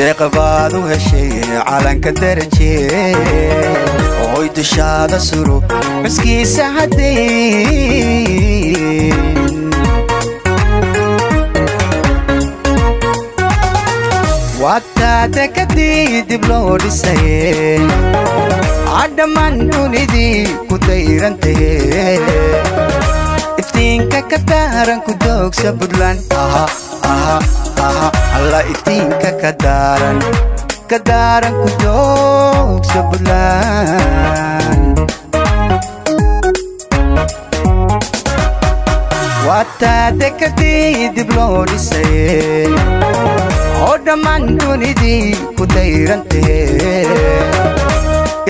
Deeqbaad u heshay calanka daraje, oy dushaada suro xuskiisa haddayn. Wataa dekadii dib loo dhisaye, dhammaan dunidii ku dayrantahe, iftiinka ka daaran ku doogsa Buntland. Alla, iftiinka ka daaran, ka daaran ku doogsa Buntland. Wataa dekadii dib loo dhisaye, oo dhammaan dunidii ku dayrantahe,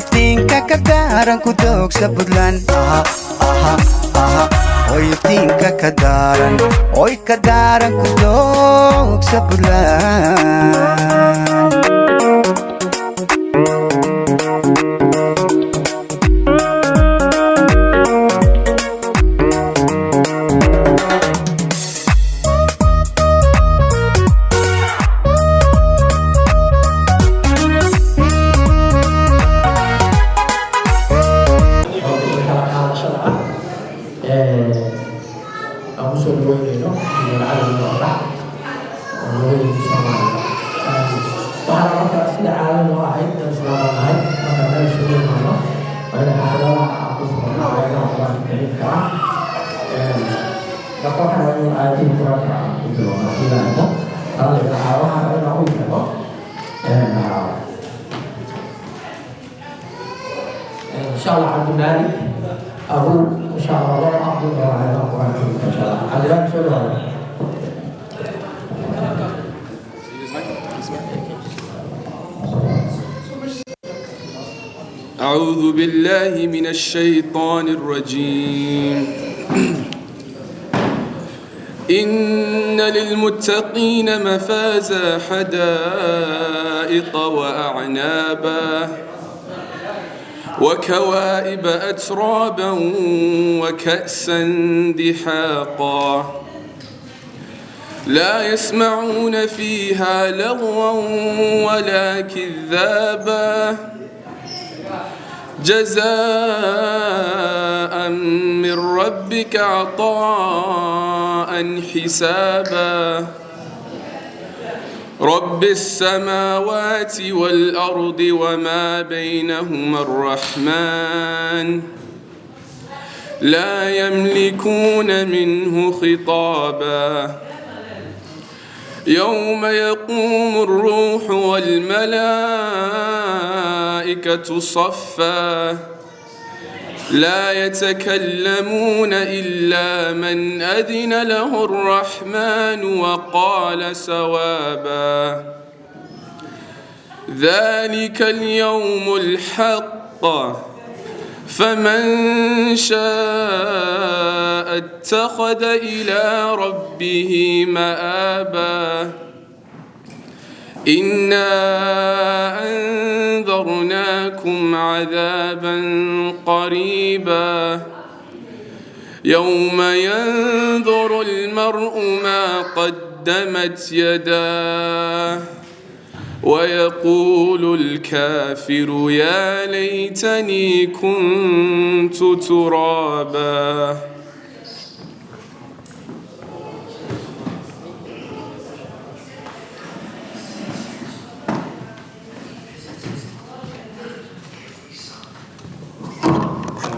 iftiinka ka daaran ku doogsa Buntland. Oy, iftiinka ka daaran, oy ka daaran ku doogsa Buntland. Kala qaadashada ah aan kusoo dhaweyneyno Injineer Cali Nuur oo nooga yimid Soomaaliya. Waxaana marka sida caadada noo ahayd, dad Islaam aan nahay, marka meel isugu imaano waa inay xafladaha aan ku furno aayadaha Qur-aanka Kariimka ah. Marka waxaan waa inuu aayadihii Qur-aanka aan ku bilowno haddii la idmo. Raalliga ahaa, waxaan inaan u yeedho insha Allah Cabdimaalik Abu, insha Allah loo aqrin doono aayadaha Qur-aanka Kariimka insha Allah. Cabdimaalik, soo dhawaada. أعوذ بالله من الشيطان الرجيم. إن للمتقين مفازا، حدائق وأعنابا وكوائب أترابا وكأسا دحاقا، لا يسمعون فيها لغوا ولا كذابا، جزاء من ربك عطاء حسابا. رب السماوات والأرض وما بينهما الرحمن، لا يملكون منه خطابا. يوم يقوم الروح والملائكة صفا، لا يتكلمون إلا من أذن له الرحمن وقال سوابا. ذلك اليوم الحق، فمن شاء اتخذ إلى ربه مآبا. إنا أنذرناكم عذابا قريبا، يوم ينظر المرء ما قدمت يداه ويقول الكافر يا ليتني كنت ترابا.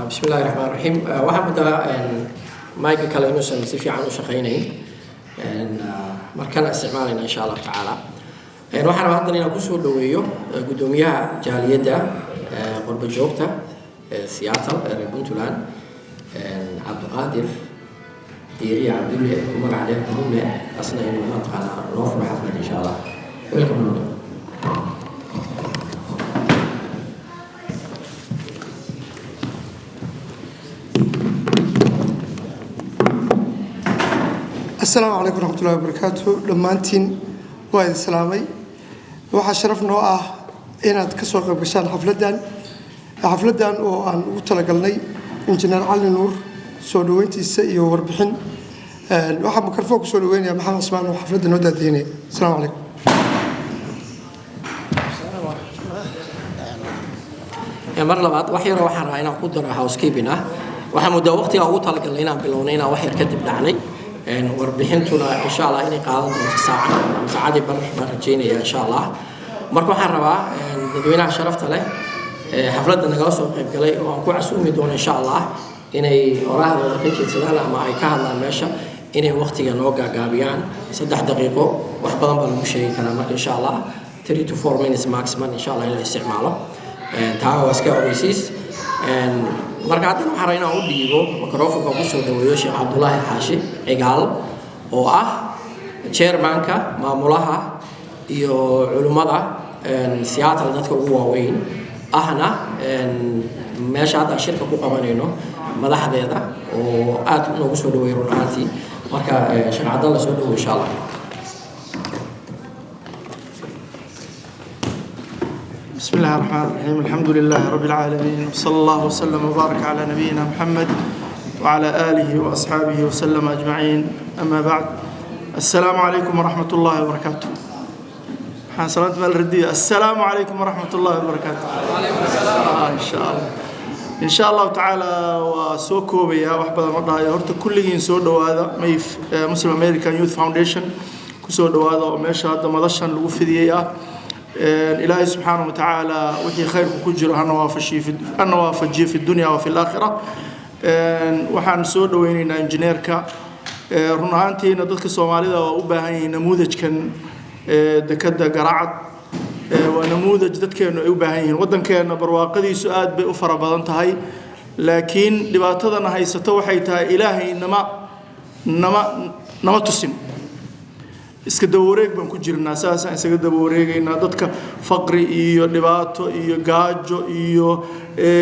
Bismi illahi raxmaan raxiim. Waxaa muddaa mayga kale inuusan si fiican u shaqaynayn, markana isticmaalayna insha Allahu tacaala. Waxaan rabaa haddan inaan kusoo dhaweeyo guddoomiyaha jaaliyadda qurba joogta ee Seattle ee reer Puntland, Cabdiqaadir Diiriya Cabdulle, ku magac dheer Mune, asna inuu mataqaanaa noo furo xaflad insha Allah. Welcome, Mune. Asalaamu calaykum waraxmatullahi wabarakaatu. Dhammaantiin waa idin salaamay. Waxaa sharaf noo ah inaad ka soo qayb gashaan xafladdan oo aan ugu talagalnay Injineer Cali Nuur soo dhaweyntiisa iyo warbixin. Waxaa mikrofoon kusoo dhaweynaya Maxamed Cismaan oo xafladda noo daadiinaya. Asalaamu calaykum. Mar labaad wax yaroo waxaan rabaa inaan ku daro housekeeping ah. Waxaan muddaa waqtiga ugu talagalnay inaan bilownay inaan wax yar kadib dhacnay. Warbixintuna insha Allah inay qaadan doonto saacad ama saacadii bar baan rajeynaya insha Allah. Marka waxaan rabaa dadweynaha sharafta leh xafladda nagala soo qayb galay oo aan ku casuumi doono insha Allah inay orahdooda ka jeedsadaan ama ay ka hadlaan meesha, inay waqtiga noo gaagaabiyaan. 3 daqiiqo wax badan baa lagu sheegi karaa. Marka insha Allah 3 to 4 minutes maximum insha Allah in la isticmaalo. Taa waa iska ogeysiis. Marka haddana waxaan rabaa inaan u dhiibo microphoneka, kusoo dhaweeyo Sheekh Cabdulaahi Xaashi Cigaal oo ah chairmanka, maamulaha iyo culimmada Seattle dadka ugu waaweyn ahna, meesha hadda shirka ku qabanayno madaxdeeda, oo aad noogu soo dhaweeyay run ahaantii. Marka Sheekh Cabdalla, soo dhawow insha Allah. بسم الله الرحمن الرحيم، الحمد لله رب العالمين، وصلى الله وسلم وبارك على نبينا محمد وعلى آله وأصحابه وسلم أجمعين، أما بعد، السلام عليكم ورحمة الله وبركاته. حسنات مال الردية. السلام عليكم ورحمة الله وبركاته. وعليكم السلام. إن شاء الله، إن شاء الله تعالى waa soo koobaya, wax badan ma dhahayo. Horta kulligiin soo dhowaada. Mayf Muslim American Youth Foundation kusoo dhowaada oo meesha hadda madashan lagu fidiyey ah. Ilaahay subxaanahu watacaala wixii khayrku ku jiro hana waafajiyo fi dunya wa fi laakhira. Waxaan soo dhoweynaynaa injineerka. Run ahaantiina dadka Soomaalida waa u baahan yihiin namuudajkan dekadda Garacad. Waa namuudaj dadkeennu ay u baahan yihiin. Waddankeenna barwaaqadiisu aad bay u fara badan tahay, laakiin dhibaatadana haysato waxay tahay Ilaahay nama tusin. Iska dabawareeg baan ku jirnaa, saasaan isaga dabawareegaynaa. Dadka faqri iyo dhibaato iyo gaajo iyo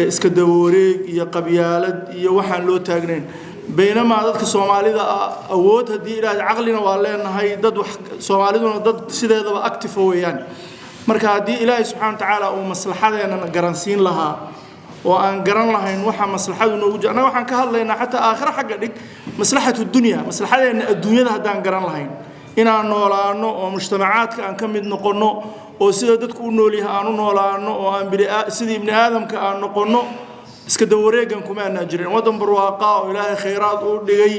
iska dabawareeg iyo qabyaalad iyo waxaan loo taagnayn, baynamaa dadka Soomaalida ah awood haddii Ilaahay caqlina waa leenahay. Dad wax Soomaaliduna dad sideedaba active weeyaan. Marka haddii Ilaahay subxaana wa tacaala uu maslaxadeennana garansiin lahaa oo aan garan lahayn waxa maslaxadu noogu jira, annaga waxaan ka hadlaynaa xataa aakhiro xagga dhig, maslaxatu dunya, maslaxadeenna adduunyada haddaan garan lahayn inaan noolaano oo mujtamacaadka aan ka mid noqonno oo sida dadku u noolyahay aan u noolaano oo aan sidii ibni aadamka aan noqonno, iska dawareegan kuma aanaa jirin. Waddan barwaaqa oo Ilaahay khayraad u dhigay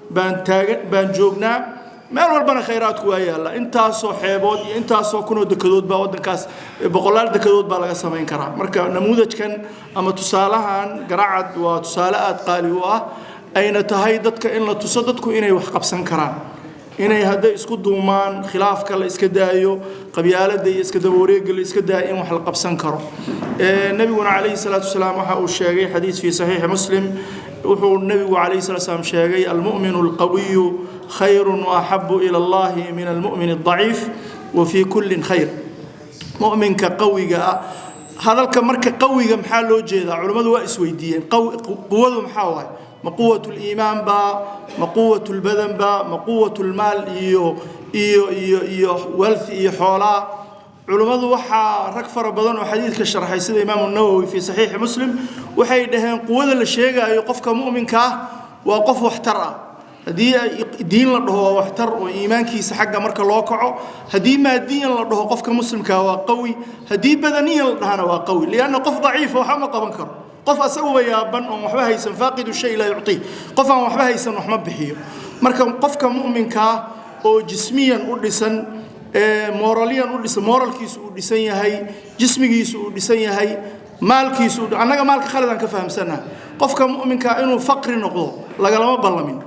baan taagan baan joognaa. Meel walbana khayraadku waa yaalla. Intaasoo xeebood iyo intaasoo kunoo dekadood baa waddankaas, boqolaal dekadood baa laga samayn karaa. Marka namuudajkan ama tusaalahan Garacad waa tusaale aad qaali u ah, ayna tahay dadka in la tuso dadku inay wax qabsan karaan, inay hadday isku duumaan, khilaafka la iska daayo, qabyaaladda iyo iska dabawareegga la iska daayo, in wax la qabsan karo. Nebiguna calayhi salaatu wasalaam waxa uu sheegay xadiis fii saxiixi Muslim. Wuxuu nebigu calayhi salatu wasalaam sheegay: "Almu'minu alqawiyu khayrun wa axabu ila Allahi min almu'min aldaciif, wa fii kullin khayr." Mu'minka qawiga ah. Hadalka marka qawiga maxaa loo jeedaa? Culimmadu waa isweydiiyeen: quwadu maxaa waaye? Ma quwat liimaan baa? Ma quwat lbadan baa? Ma quwat lmaal iyo wealth iyo xoolaa? Culimmadu waxaa rag fara badan oo xadiidka sharxay, sida Imaamu Nawowi fii saxiixi Muslim, waxay dhaheen quwada la sheegaayo qofka mu'minka ah waa qof waxtar ah. Haddii diin la dhaho waa waxtar oo iimaankiisa xagga marka loo kaco. Haddii maadiyan la dhaho qofka muslimkaa waa qawi. Haddii badaniyan la dhahana waa qawi, lianna qof daciifa waxba ma qaban karo. Qof asaguba yaaban oon waxba haysan, faaqidu shay laa yucطii, qof aan waxba haysan wax ma bixiyo. Marka qofka mu'minkaa oo jismiyan u dhisan, moraliyan u dhisan, moralkiisu uu dhisan yahay, jismigiisu uu dhisan yahay, maalkiisu, annaga maalka khaladaan ka fahamsannaha. Qofka mu'minkaa inuu faqri noqdo lagalama ballamin.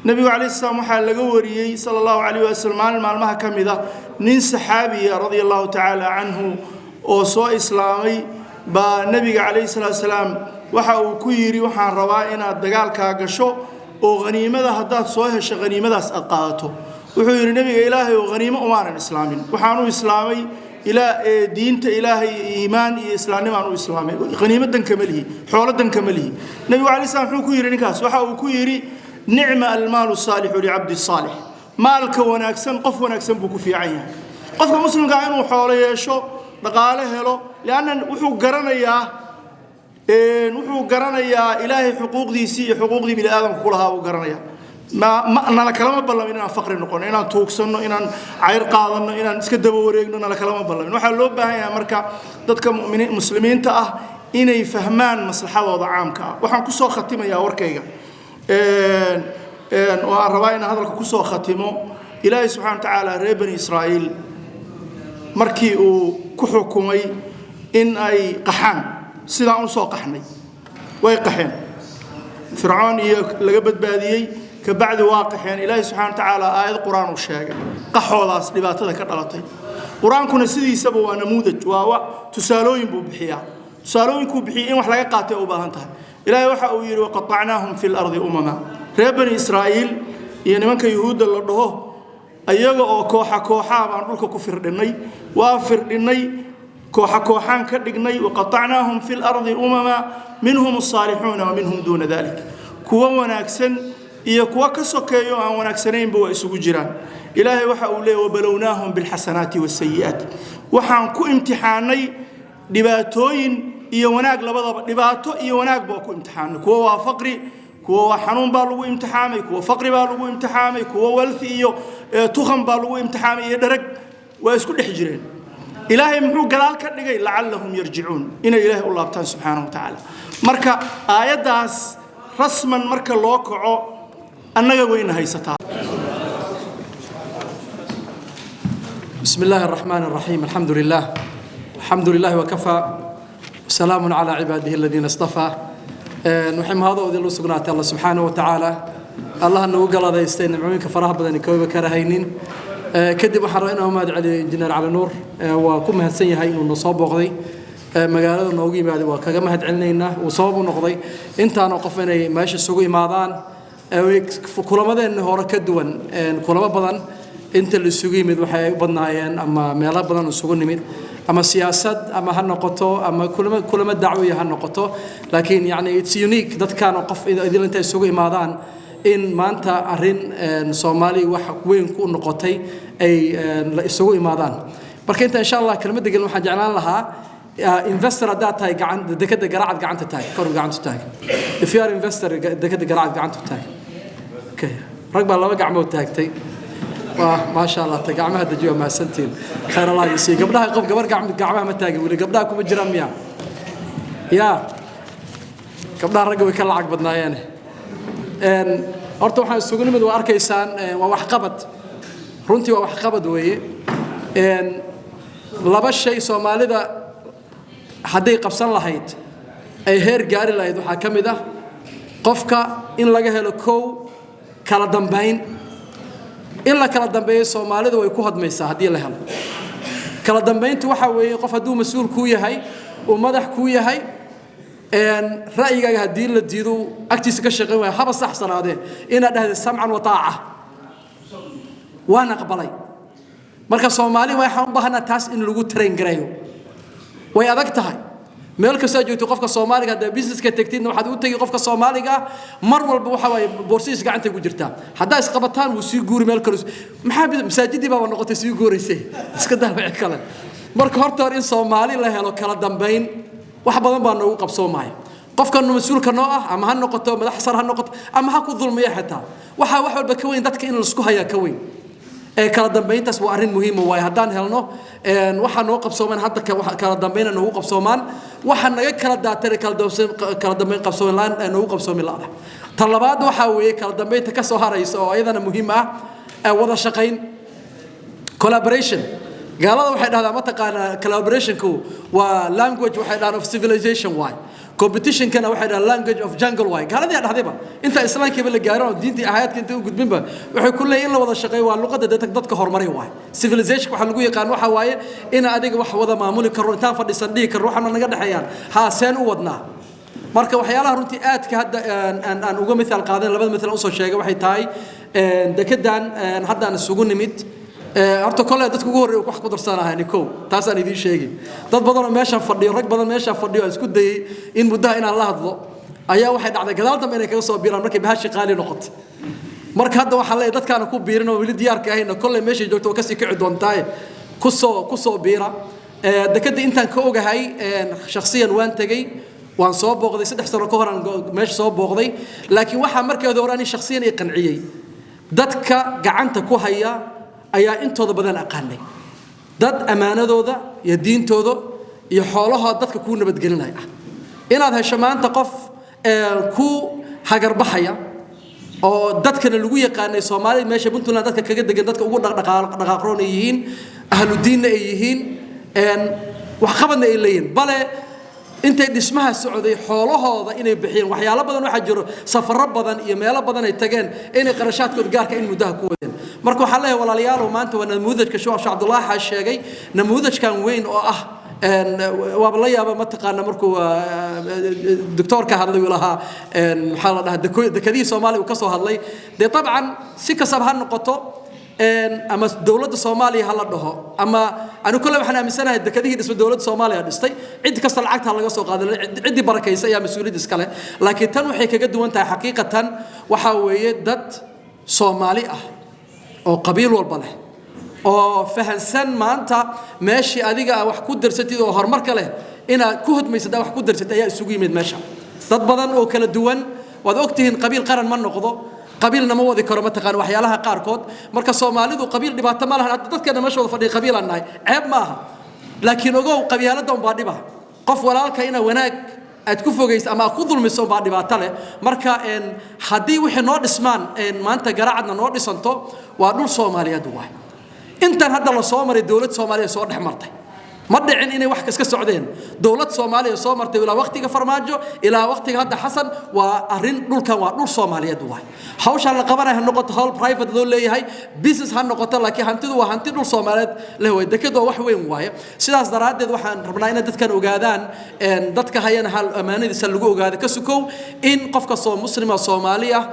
Nebigu calayhi salaam waxaa laga wariyey sala Allahu calayh wasalam, maalin maalmaha ka mid ah nin saxaabiya radia Allahu tacaala canhu oo soo islaamay baa nebiga calayhi salaatu salaam waxa uu ku yidhi: "Waxaan rabaa inaad dagaalkaa gasho oo haniimada haddaad soo hesho haniimadaas aad qaadato." Wuxuu yidhi: "Nebiga Ilaahay oo, haniimo umaanan islaamin. Waxaan u islaamay ilaa diinta Ilaahay iyo iimaan iyo islaamnimaan u islaamay. Haniimo dan kama lihi, xoolo dan kama lihi." Nebigu calayhi salaam muxuu ku yidhi ninkaas? Waxa uu ku yidhi: "Nicma almaalu saalixu licabdi saalix." Maalka wanaagsan qof wanaagsan buu ku fiican yahay. Qofka muslimkaa inuu xoolo yeesho, dhaqaale helo, lianna wuxuu garanayaa Ilaahay xuquuqdiisii iyo xuquuqdii bini aadamka ku lahaa buu garanayaa. Ma nala kalama ballamin inaan faqri noqono, inaan tuugsanno, inaan cayr qaadanno, inaan iska daba wareegno, nala kalama ballamin. Waxaa loo baahan yahay marka dadka muminiin muslimiinta ah Inay fahmaan maslaxadooda caamka ah. Waxaan kusoo khatimayaa warkayga oo aan rabaa inaan hadalka kusoo khatimo: Ilaahay subxana wa tacaala reer Bani Israa'iil markii uu ku xukumay in ay qaxaan, sidaan u soo qaxnay, way qaxeen. Fircoon iyo laga badbaadiyey kabacdi waa qaxeen. Ilaahay subxana wa tacaala aayad Qur-aan uu sheegay qaxoodaas dhibaatada ka dhalatay. Qur-aankuna sidiisaba waa namuudaj, waa tusaalooyin buu bixiyaa. Tusaalooyinkuu bixiyey in wax laga qaatay u baahan tahay. Ilaahay waxa uu yidhi: وقطعناهم في الأرض أمما. Reer Bani Israa'iil iyo nimanka Yuhuudda la dhaho, ayaga oo kooxa kooxaa baan dhulka ku firdhinnay. Waa firdhinnay, kooxa kooxaan ka dhignay. وقطعناهم في الأرض أمما منهم الصالحون ومنهم دون ذلك. Kuwa wanaagsan iyo kuwa ka sokeeyo aan wanaagsanaynba waa isugu jiraan. Ilaahay waxa uu leeyahy: وبلوناهم بالحسنات والسيئات. Waxaan ku imtixaanay dhibaatooyin iyo wanaag labadaba. Dhibaato iyo wanaag baa ku imtixaanay. Kuwa waa faqri, kuwa waa xanuun baa lagu imtixaamay, kuwa faqri baa lagu imtixaamay, kuwa wealth iyo tukhan baa lagu imtixaamay iyo dharag. Waa isku dhex jireen. Ilaahay muxuu gadaal ka dhigay? لعلهم يرجعون, inay Ilaahay u laabtaan subxaanahu wa tacaala. Marka aayaddaas rasman marka loo kaco, annaga wayna haysataa. بسم الله الرحمن الرحيم. الحمد لله، الحمد لله وكفى، وسلام على عباده الذين اصطفى. Waxay mahado idin u sugnaatay Allah subxaanahu wa tacaala. Allah nagu galadaystay nimcooyinka faraha badan kooba karahaynin. Kadib waxaan rabaa inaan u mahad celiyo Injineer Cali Nuur. Waa ku mahadsan yahay inuu noo soo booqday, magaalada noogu yimaaday. Waa kaga mahad celinaynaa. Uu sabab u noqday intaanoo qof inay meesha isugu imaadaan. Kulamadeenna hore ka duwan, kulamo badan inta la isugu yimid waxay u badnaayeen ama meelo badan isugu nimid, ama siyaasad ama ha noqoto ama kulamo dacwiya ha noqoto, laakiin yani it's unique dadkan oo qof idil intay isugu imaadaan in maanta arrin Soomaali wax weyn ku noqotay ay la isugu imaadaan. Marka inta insha Allah kelmadda gelin, waxaan jeclaan lahaa, investor haddaad tahay, gacan dekada Garacad gacanta taag, kor gacanta taag. If you are investor, dekada Garacad gacanta taag. Okay, rag baa laba gacmood taagtay. Waa maasha Allah. Ta gacmaha dejiyo. Mahadsantiin, khayr Allah idin siiyo. Gabdhaha, qof gabar gacmaha ma taagin weli. Gabdhaha kuma jiraan miya? Yaa gabdhaha, ragga way ka lacag badnaayeen. Horta waxaan isugu nimid waa arkaysaan, waa waxqabad. Runtii waa waxqabad weeye. Laba shay Soomaalida hadday qabsan lahayd ay heer gaari lahayd. Waxaa ka mid ah qofka in laga helo kow kala dambayn. In la kala dambeeyo Soomaalidu way ku hadmaysaa haddii la helo kala dambayntu. Waxaa weeye, qof hadduu mas-uul kuu yahay, uu madax kuu yahay, ra'yigaaga haddii la diido, agtiisa ka shaqayn waaya, haba saxsanaadee, inaad dhahda سمعا وطاعة, waan aqbalay. Marka Soomaali waxaan u baahanaa taas in lagu train gareeyo. Way adag tahay. Meel kastoo joogto, qofka Soomaaliga haddaa businesska tagtidna, waxaad u tegi qofka Soomaaliga ah mar walba waxa waaye boorsidiisa gacanta ku jirtaa. Haddaa isqabataan, wuu sii guuri meel kale. Maxaa masaajidii baaba noqotay sii guuraysay, iska daawici kale. Marka horta hor in Soomaali la helo kala dambayn, wax badan baa noogu qabsoomaya. Qofkan mas-uulka noo ah, ama ha noqoto madax sar ha noqoto, ama ha ku dulmiya xitaa, waxaa wax walba ka weyn dadka in laisku hayaa ka weyn ee kala dambayntaas. Waa arrin muhiima waaye. Haddaan helno, waxaa noo qabsoomaan hadda kala dambayna noogu qabsoomaan. Waxa naga kala daatana kala dambayn qabsoomin la'aan noogu qabsoomi la'da. Ta labaad waxaa weeye kala dambaynta ka soo haraysa oo iyadana muhiim ah, wada shaqayn, collaboration. Gaalada waxay dhahdaan, mataqaanaa, collaborationku waa language, waxay dhahaan, of civilization waay. Competitionkana waxay dhahaan language of jungle waay. Gaaladii dhahdayba inta islaamkiiba la gaarin oo diintii aayaadka inta u gudbinba, waxay ku leeyihin in la wada shaqeeyo waa luqadda dadka horumaray waay. Civilization waxa lagu yaqaan waxa waaye in adiga wax wada maamuli karno, intaan fadhiisan dhihi karno waxaana naga dhexeeyaan haa seen u wadnaa. Marka waxyaalaha runtii aadka hadda aan uga mithaal qaadan, labada mithaal usoo sheegay, waxay tahay dekedan haddaan isugu nimid. Horta kole dadka ugu horreeya wax ku darsanahay kow taasaan idiin sheegi. Dad badan oo meeshaan fadhiyo, rag badan meeshaan fadhiyo, aan isku dayay in muddaha inaan la hadlo, ayaa waxay dhacday gadaal dambe inay kaga soo biiraan markay bahashi qaali noqotay. Marka hadda waxaa leeyahay dadkaana ku biirin oo weli diyaarka ahayna, kolley meeshay joogto waa kasii kici doontaaye, kusoo biira. Dekadda intaan ka ogahay shakhsiyan, waan tegey, waan soo booqday. 3 sano ka hor aan meesha soo booqday, laakiin waxaa markeeda hore ani shakhsiyan i qanciyey dadka gacanta ku haya ayaa intooda badan aqaanay, dad ammaanadooda iyo diintooda iyo xoolahooda dadka kuu nabadgelinaya ah. Inaad hesho maanta qof ku hagarbaxaya oo dadkana lagu yaqaanay Soomaalida meesha Puntland dadka kaga degan, dadka ugu dhaqaaqroon ay yihiin, ahludiinna ay yihiin, waxqabadna ay leeyihiin, bale intay dhismaha socday xoolahooda inay bixiyeen. Waxyaalo badan waxaa jiro, safarro badan iyo meelo badan ay tageen, inay qarashaadkooda gaarka in muddaha ku wadeen. Marka waxaan leeyahay, walaalayaalow, maanta waa namuudajka Sheekh Cabdullaahi xaa sheegay, namuudajkan weyn oo ah waaba la yaaba. Mataqaana, markuu doctoorka hadlay uu lahaa, maxaa la dhahaa, dekadihii Soomaaliya uu ka soo hadlay. Dee dabcan si kastaba ha noqoto, ama dowladda Soomaaliya ha la dhaho, ama anigu kolle waxaan aaminsanahay dekadihii dhisma dowladda Soomaaliya dhistay, cid kasta lacagta ha laga soo qaaday, ciddii barakaysa ayaa mas-uuliyadda iskale. Laakiin tan waxay kaga duwan tahay xaqiiqatan waxaa weeye dad Soomaali ah oo qabiil walba leh oo fahansan maanta meeshii adiga wax ku darsatid oo horumarka leh inaad ku hodmaysad wax ku darsatid ayaa isugu yimid meesha, dad badan oo kala duwan. Waad ogtihiin, qabiil qaran ma noqdo, qabiilna ma wadi karo, mataqaan, waxyaalaha qaarkood. Marka Soomaalidu qabiil dhibaato ma lahan. Hadda dadkeena meeshooda fadhiya qabiilaan nahay, ceeb ma aha, laakiin ogow, qabyaaladda unbaa dhiba. Qof walaalka ina wanaag aad ku fogayso ama aad ku dulmiso unbaa dhibaato leh. Marka haddii wixii noo dhismaan maanta, Garaacadna noo dhisanto, waa dhul Soomaaliyeed waay. Intan hadda la soo maray dowlad Soomaaliya soo dhex martay, ma dhicin inay wax iska socdeen. Dowlad Soomaaliya soo martay ilaa waqtiga Farmaajo, ilaa waqtiga hadda Xasan, waa arrin dhulkan waa dhul Soomaaliyeed waay. Hawshaan la qabanaya ha noqoto hawl private loo leeyahay, business ha noqoto, laakiin hantidu waa hanti dhul Soomaaliyeed leh way. Dekadu waa wax weyn waaye. Sidaas daraaddeed waxaan rabnaa inay dadkan ogaadaan, dadka hayana hal ammaanadiisa lagu ogaado ka sukow in qof kastoo Muslima Soomaali ah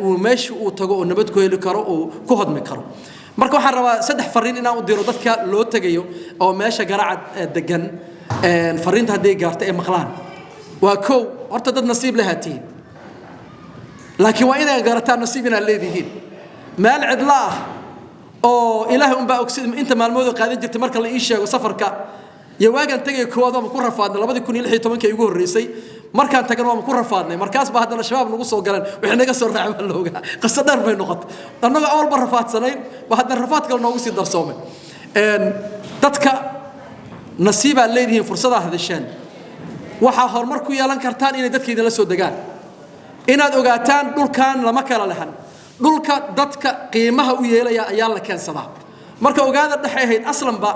uu meesha uu tago oo nabad ku heli karo, uu ku hodmi karo. Marka waxaan rabaa saddex fariin inaan u diro dadka loo tegayo oo meesha Garacad degan. Fariinta hadday gaarto ee maqlaan, waa kow, horta dad nasiib leh tihiin, laakiin waa inay garataan nasiib inaad leedihiin. Meel cidlo ah oo Ilaahay unbaa ogsi inta maalmood qaadan jirtay marka la ii sheego safarka iyo waagaan tagay koowaad waama ku rafaadnay. 2016-kii ugu horreysay markaan tagan waama ku rafaadnay. Markaas baa haddana Shabaab nagu soo galeen, wixii naga soo raacay baa loogaa. Qiso dheer bay noqotay. Annagoo awalba rafaadsanayn ba haddana rafaad kale noogu sii darsoomay. Dadka nasiibaad leedihiin, fursadaa hadasheen, waxaa horumar ku yeelan kartaan inay dadka idinla soo degaan, inaad ogaataan dhulkan lama kala lehan. Dhulka dadka qiimaha u yeelaya ayaa la keensadaa. Marka ogaada, dhexe ahayd aslanba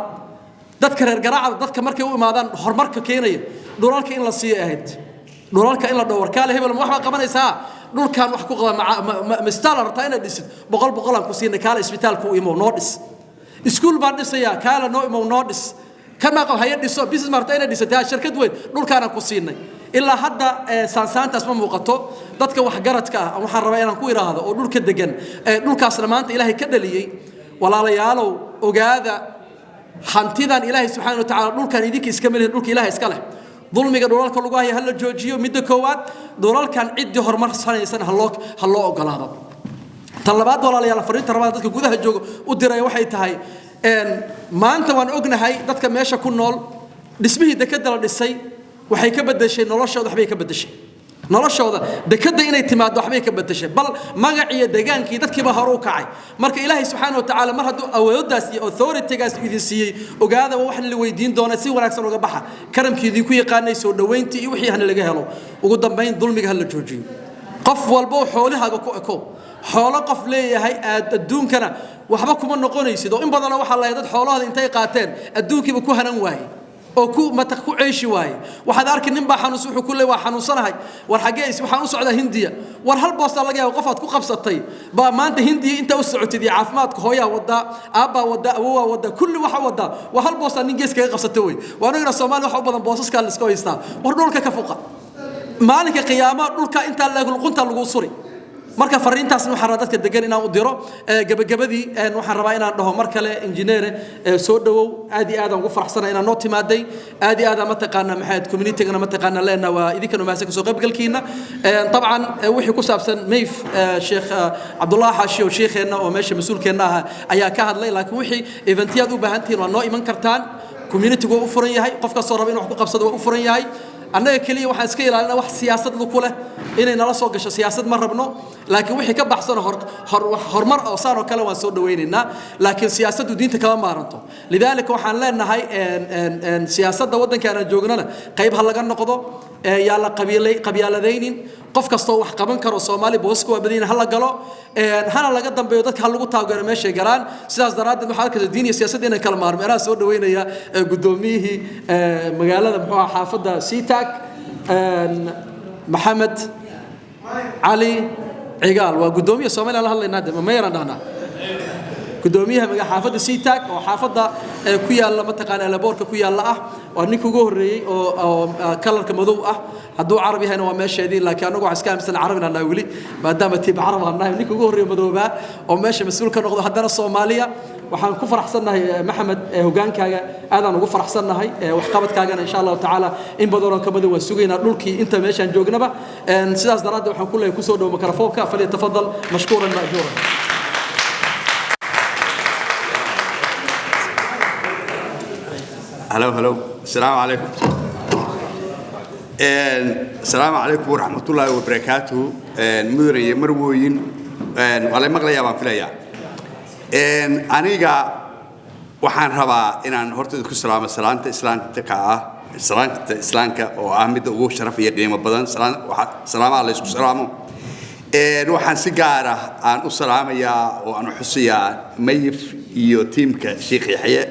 dadka reer Garaacada, dadka markay u imaadaan horumarka keenaya, dhulalka in la siiyo ahayd, dhulalka in la dhawo, warkaale hebel, ma wax baa qabanaysaa dhulkan, wax ku qaba, mistaal rabtaa inaad dhisid, boqol boqolaan ku siinay, kaale isbitaalka u imow noo dhis, iskuul baan dhisayaa, kaale noo imow noo dhis, kan maa qab haye dhiso, business marta inaad dhisatay, shirkad weyn, dhulkaanaan ku siinay. Ilaa hadda saansaantaas ma muuqato. Dadka waxgaradka ah waxaan rabaa inaan ku idhaahdo oo dhulka degan, dhulkaasna maanta Ilaahay ka dhaliyey, walaalayaalow, ogaada hantidan Ilaahay subxaana wa tacaala dhulkan idinka iska melihin, dhulka Ilaahay iska leh. Dulmiga dhulalka lagu haya ha la joojiyo. Midda koowaad, dhulalkan ciddii horumarsanaysan ha loo ogolaado. Tan labaad, walaalayaal, fariinta rabada dadka gudaha jooga u diraya waxay tahay, maanta waan ognahay dadka meesha ku nool dhismihii dekada la dhisay waxay ka bedeshay noloshooda, waxbay ka bedeshay noloshooda. Dekada inay timaado waxbay ka bedeshay, bal magac iyo degaankii dadkiiba hore u kacay. Marka Ilaahay subxaana wa tacaala mar hadduu awooddaas iyo authoritygaas idin siiyey, ogaada waa wax la weydiin doona. Si wanaagsan uga baxa karamkii idinku yaqaanay, soo dhoweyntii iyo wixii hana laga helo. Ugu dambayn, dulmiga ha la joojiyo. Qof walba xoolahaaga ku eko. Xoolo qof leeyahay aad adduunkana waxba kuma noqonaysid, oo in badanoo waxaa lahay dad xoolahooda intay qaateen adduunkiiba ku hanan waaye oo ku mata ku ceeshi waaye. Waxaad arki nin baa xanuunsan, wuxuu ku leeyahay waa xanuunsanahay, war xaggee is, waxaan u socdaa Hindiya. War hal boostaa laga yaabo qof aad ku qabsatay baa maanta Hindiya intaa u socotid iyo caafimaadka hooyaa wadaa, aabbaa wadaa, awowaa wadaa, kulli waxa wadaa waa hal boostaa nin gees kaga qabsata wey. Waa anagana Soomaaliya waxa u badan boosaskaa la iska haystaa. War dhulka ka fuqa, maalinka qiyaama dhulka intaa leeg luqunta lagu suri. Marka fariintaasna waxaan rabaa dadka degan inaan u diro. Gabagabadii waxaan rabaa inaan dhaho mar kale, injineere, soo dhawow. Aad iyo aad aan ugu faraxsanahay inaan noo timaaday. Aad iyo aad aan mataqaana maxayd communitygana mataqaana leena waa idinkana mahadsan kasoo qaybgalkiina. Dabcan wixii ku saabsan mayf Sheekh Cabdullaahi Xaashi oo sheekheenna oo meesha mas-uulkeenna ah ayaa ka hadlay, laakiin wixii eventiyaad u baahan tihiin waa noo iman kartaan. Communitygu waa u furan yahay, qof kastoo raba inuu wax ku qabsado waa u furan yahay. Annaga keliya waxaan iska ilaalina wax siyaasad ku leh inay nala soo gasho. Siyaasad ma rabno, laakiin wixii ka baxsan horumar oo saan oo kale waan soo dhawaynaynaa, laakiin siyaasaddu diinta kama maaranto. Lidaalika waxaan leenahay, siyaasadda waddankaan aan joognana qayb ha laga noqdo, yaa la qabiilay qabyaaladaynin. Qof kastoo wax qaban karo Soomaali booska waa badin, ha la galo, hana laga dambeeyo, dadka ha lagu taageero meeshay galaan. Sidaas daraaddeed waxaa arkaysa diin iyo siyaasadda inay kala maarmo. Anaa soo dhaweynaya guddoomiyihii magaalada, muxuu ahaa, xaafadda SeaTac, Maxamed Cali Cigaal. Waa guddoomiye Soomaaliya la hadlaynaa de, ma mayoraan dhahnaa? Gudoomiyaha maga xaafadda SeaTac oo xaafadda ku yaalla, mataqaana, airportka ku yaalla ah. Waa ninka ugu horreeyey oo colorka madow ah. Hadduu Carab yahayna waa meesheedii, laakiin annagu waxaan iska aaminsan Carab inaan nahay weli, maadaama tiib Carab aan nahay. Ninka ugu horreeya madoobaa oo meesha mas-uul ka noqdo, haddana Soomaaliya. Waxaan ku faraxsannahay, Maxamed, hogaankaaga aadaan ugu faraxsannahay, waxqabadkaagana insha Allahu tacaala in badanoo ka badan waan sugaynaa dhulkii inta meeshaan joognaba. Sidaas daraaddeed waxaan ku leeyahay, kusoo dhowo mikrofoonka, فليتفضل مشكورا مأجورا. Hello, hello. السلام عليكم. السلام عليكم ورحمة الله وبركاته. Mudane iyo marwooyin, waa lay maqlayaa baan filayaa. Aniga waxaan rabaa inaan horta idinku salaamo salaanta islaamka ah, salaanta islaamka oo ah midda ugu sharaf iyo qiimo badan salaamaha la isku salaamo. Waxaan si gaar ah aan u salaamayaa oo aan u xusayaa Mayif iyo tiimka Sheekh Yaxye.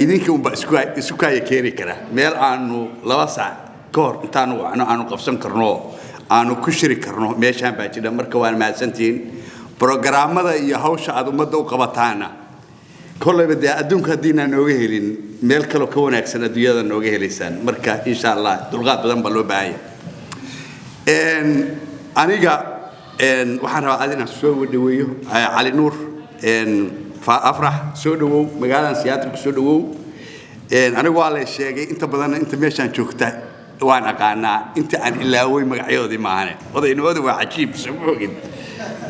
Idinka unbaa isu kaaya keeni kara meel aanu 2 saac ka hor intaanu wacno aanu qabsan karno, aanu ku shiri karno. Meeshaan baa jira. Marka waan mahadsantihiin. Programmada iyo hawsha aad ummadda u qabataana kollayba dee adduunka haddiinaan nooga helin, meel kaloo ka wanaagsan adduunyada nooga helaysaan. Marka insha Allah dulqaad badan baa loo baahan yahay. Aniga waxaan rabaa aad inaan soo dhaweeyo Cali Nuur Afrax. Soo dhawow magaaladan Seattle, ku soo dhawow. Anigu waa lay sheegay inta badan, inta meeshaan joogta waan aqaanaa, inta aan ilaaway magacyadoodii maahane. Odaynimadu waa cajiib, soo ma ogid?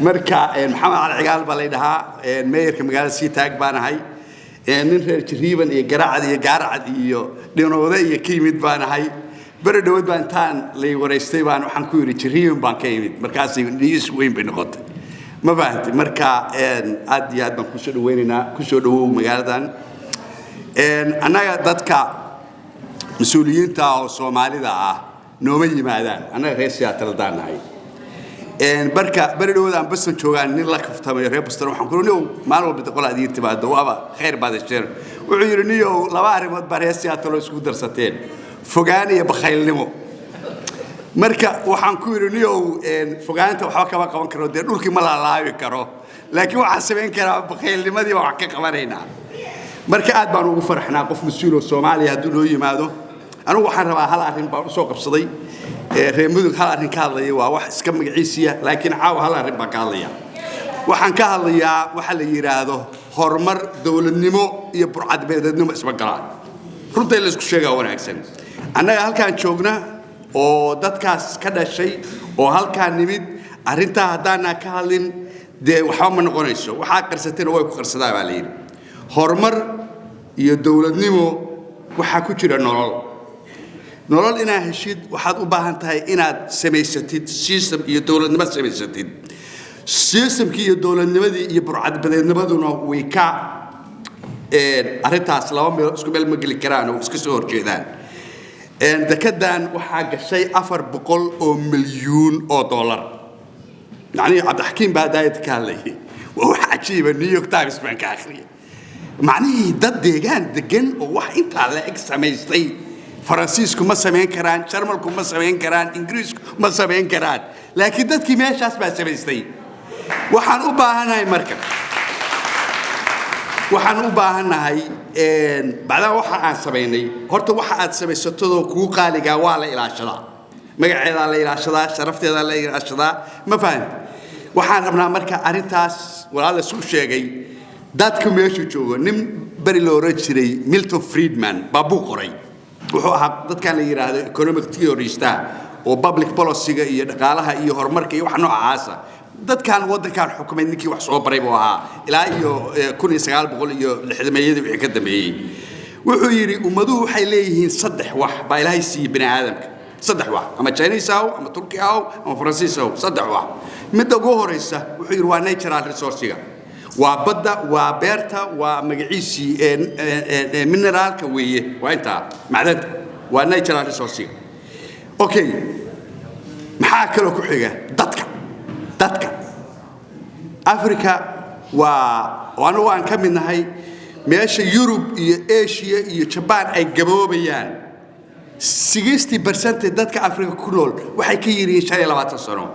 Marka Maxamed Cali Cigaal baa lay dhahaa, mayorka magaalada SeaTac baan ahay. Nin reer Jiriiban iyo Garacad iyo Gaaracad iyo Dhinowde iyo ka yimid baan ahay. Beri dhowad baan intaan lay waraystay baan waxaan ku yidhi Jiriiban baan ka yimid, markaasay news weyn bay noqotay, ma fahantay? Marka aad iyo aad baan kusoo dhaweynaynaa. Kusoo dhawow magaaladan. Annaga dadka mas-uuliyiinta oo Soomaalida ah nooma yimaadaan, annaga reer Seattle haddaan nahay. Marka beri dhawood aan Boston joogaan nin la kaftamayo reer Boston, waxaan ku niyow, maalin walba qola aad ii timaado, waaba khayr baad hesheen. Wuxuu yidhi, niyow, laba arrimood baa reer Seattle oo isku darsateen: fogaan iyo bakhaylnimo. Marka waxaan ku yidhi, niyow, fogaanta waxba kama qaban karo, dee dhulkii ma laalaabi karo, laakiin waxaan samayn karaa bakhaylnimadii baan wax ka qabanaynaa. Marka aad baan ugu faraxnaa qof mas-uul oo Soomaaliya hadduu noo yimaado. Anigu waxaan rabaa, hal arrin baan usoo qabsaday. Reer Mudug hal arrin ka hadlaya waa wax iska magaciisiya, laakiin caawa hal arrin baan ka hadlaya. Waxaan ka hadlayaa waxa la yidhaahdo horumar. Dowladnimo iyo burcadbeedeednimo isma galaan. Runta in la isku sheegaa wanaagsan. Annaga halkaan joogna oo dadkaas ka dhashay oo halkaan nimid, arrintaa haddaanaa ka hadlin dee waxba ma noqonayso. Waxaa qarsateen way ku qarsadaa baa la yidhi. Horumar iyo dowladnimo waxaa ku jira nolol. Nolol inaad heshid waxaad u baahan tahay inaad samaysatid system iyo dowladnimo samaysatid. Systemkii iyo dowladnimadii iyo burcadbadeednimaduna way ka arrintaas laba meel isku meel ma geli karaan oo iska soo horjeedaan. Dekedan waxaa gashay $400 milyuun. Macnihii Cabdixakiim baa daayad ka hadlayay. Waa wax cajiiba. New York Times baan ka akhriyay. Macnihii dad deegaan degan oo wax intaa la eg samaystay, Faransiisku ma samayn karaan, Jarmalku ma samayn karaan, Ingiriisku ma samayn karaan, laakiin dadkii meeshaas baa samaystay. Waxaan u baahanahay, marka waxaan u baahannahay bacdaa waxa aan samaynay, horta waxa aad samaysatadoo kuu qaaligaa waa la ilaashadaa, magaceedaa la ilaashadaa, sharafteedaa la ilaashadaa, ma fahamti? Waxaan rabnaa marka arrintaas walaal la isku sheegay dadka meesha joogo. Nin beri la oran jiray Milton Friedman baa buu qoray. Wuxuu ahaa dadkan la yidhaahdo economic theorista oo public policy-ga iyo dhaqaalaha iyo horumarka iyo wax noocaasa. Dadkan waddankan xukumay ninkii wax soo baray buu ahaa ilaa iyo 1960-meeyadii wixii ka dambeeyey. Wuxuu yidhi, ummaduhu waxay leeyihiin saddex wax baa Ilaahay siiyey bini aadamka, saddex wax, ama Chinese ahaw ama Turki ahaw ama Faransiis ahaw, saddex wax. Midda ugu horeysa, wuxuu yidhi, waa natural resource-iga, waa badda, waa beerta, waa magaciisii mineraalka weeye, waa intaa macdanta, waa natural resource-iga. Okay, maxaa kaloo ku xiga? Dadka. Dadka Africa waa anigu aan ka mid nahay. Meesha Yurub iyo Asia iyo Jabaan ay gaboobayaan, 60% dadka Africa ku nool waxay ka yirihiin 25 sano.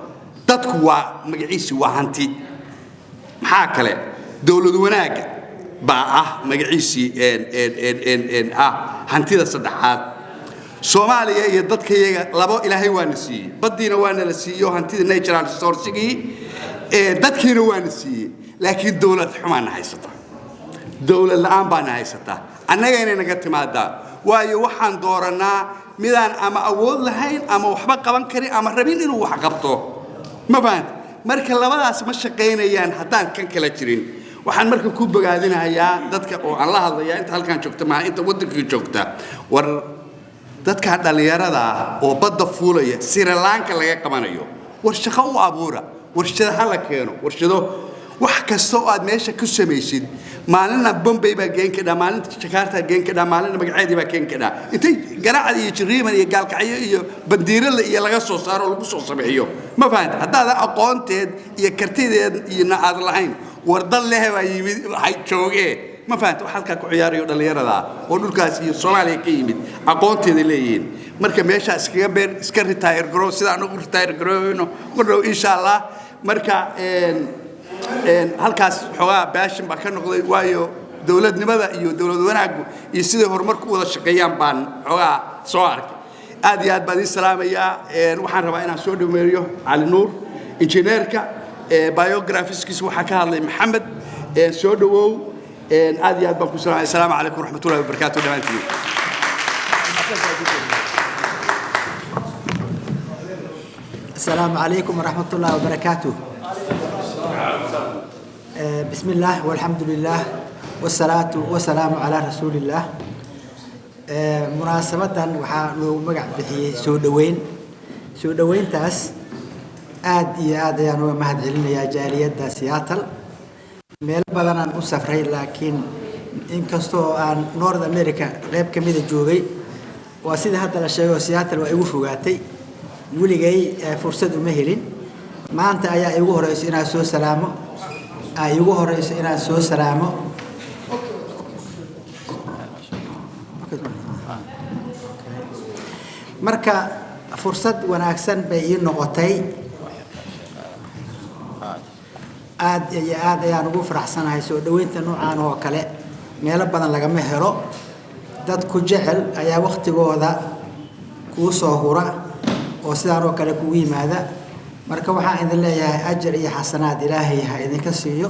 Dadku waa magaciisi, waa hanti. Maxaa kale? Dowlad wanaagga baa ah magaciisii ah hantida saddexaad. Soomaaliya iyo dadkayaga labo Ilaahay waana siiyey: baddiina waana la siiyo, hantida natural resource-igii, dadkiina waana siiyey, laakiin dowlad xumaana haysata, dowlad la'aan baana haysataa. Annaga inay naga timaadaa, waayo waxaan doorannaa midaan ama awood lahayn ama waxba qaban karin ama rabin inuu wax qabto. Ma fahanta? Marka labadaas ma shaqaynayaan haddaan kan kala jirin. Waxaan marka ku bogaadinayaa dadka oo aan la hadlayaa, inta halkan joogta maaha, inta waddankii joogta: war dadka dhallinyarada ah oo badda fuulaya, Sri Lanka laga qabanayo, war shaqo u abuura, warshado ha la keeno, warshado. Wax kasta oo aad meesha ku samaysid, maalina Bombay baa geen kadhaa, maalinta Jakarta geen kadhaa, maalina magaceedii baa keen kadhaa, intay Garacad iyo Jiriiman iyo Gaalkacyo iyo Bandiirale iyo laga soo saaro oo lagu soo sameeyo. Ma fahanta? Haddaadan aqoonteed iyo kartideed iyo aad lahayn, war dad leh baa yimid, waxay joogee. Ma fahanta? Wax halkaa ku ciyaarayo dhallinyarada oo dhulkaas iyo Soomaaliya ka yimid aqoonteeda leeyihiin. Marka meeshaa iskaga beer, iska retire garow, sida anagu retire garowno ku dhow, insha Allah. Marka halkaas xoogaa baashin baa ka noqday, waayo dowladnimada iyo dowlad wanaaggu iyo siday horumarku u wada shaqeeyaan baan xoogaa soo arkay. Aad iyo aad baan idiin salaamayaa. Waxaan rabaa inaan soo dhameeyo Cali Nuur, injineerka. Biographies-kiisa waxaa ka hadlay Maxamed. Soo dhawow, aad iyo aad baan ku salaamaya. Asalaamu calaykum waraxmatullahi wabarakaatu dhammaantiin. السلام عليكم ورحمة الله وبركاته. بسم الله والحمد لله والصلاة والسلام على رسول الله. مناسبة waxaa loogu magac bixiyey soo dhoweyn. Soo dhoweyntaas aad iyo aad ayaan uga mahad celinayaa jaaliyadda Seattle. Meelo badanaan u safray, laakiin inkastoo aan North America qayb ka mida joogay, waa sida hadda la sheego, Seattle waa igu fogaatay, weligay fursad uma helin. Maanta ayaa igu horeyso inaan soo salaamo, aa igu horeyso inaan soo salaamo. Marka fursad wanaagsan bay ii noqotay. Aad iyo aad ayaan ugu faraxsanahay soo dhoweynta noocaan oo kale. Meelo badan lagama helo. Dad ku jecel ayaa waktigooda kuu soo hura oo sidaan oo kale kugu yimaada. Marka waxaan idin leeyahay ajar iyo xasanaad Ilaahay ha idinka siiyo.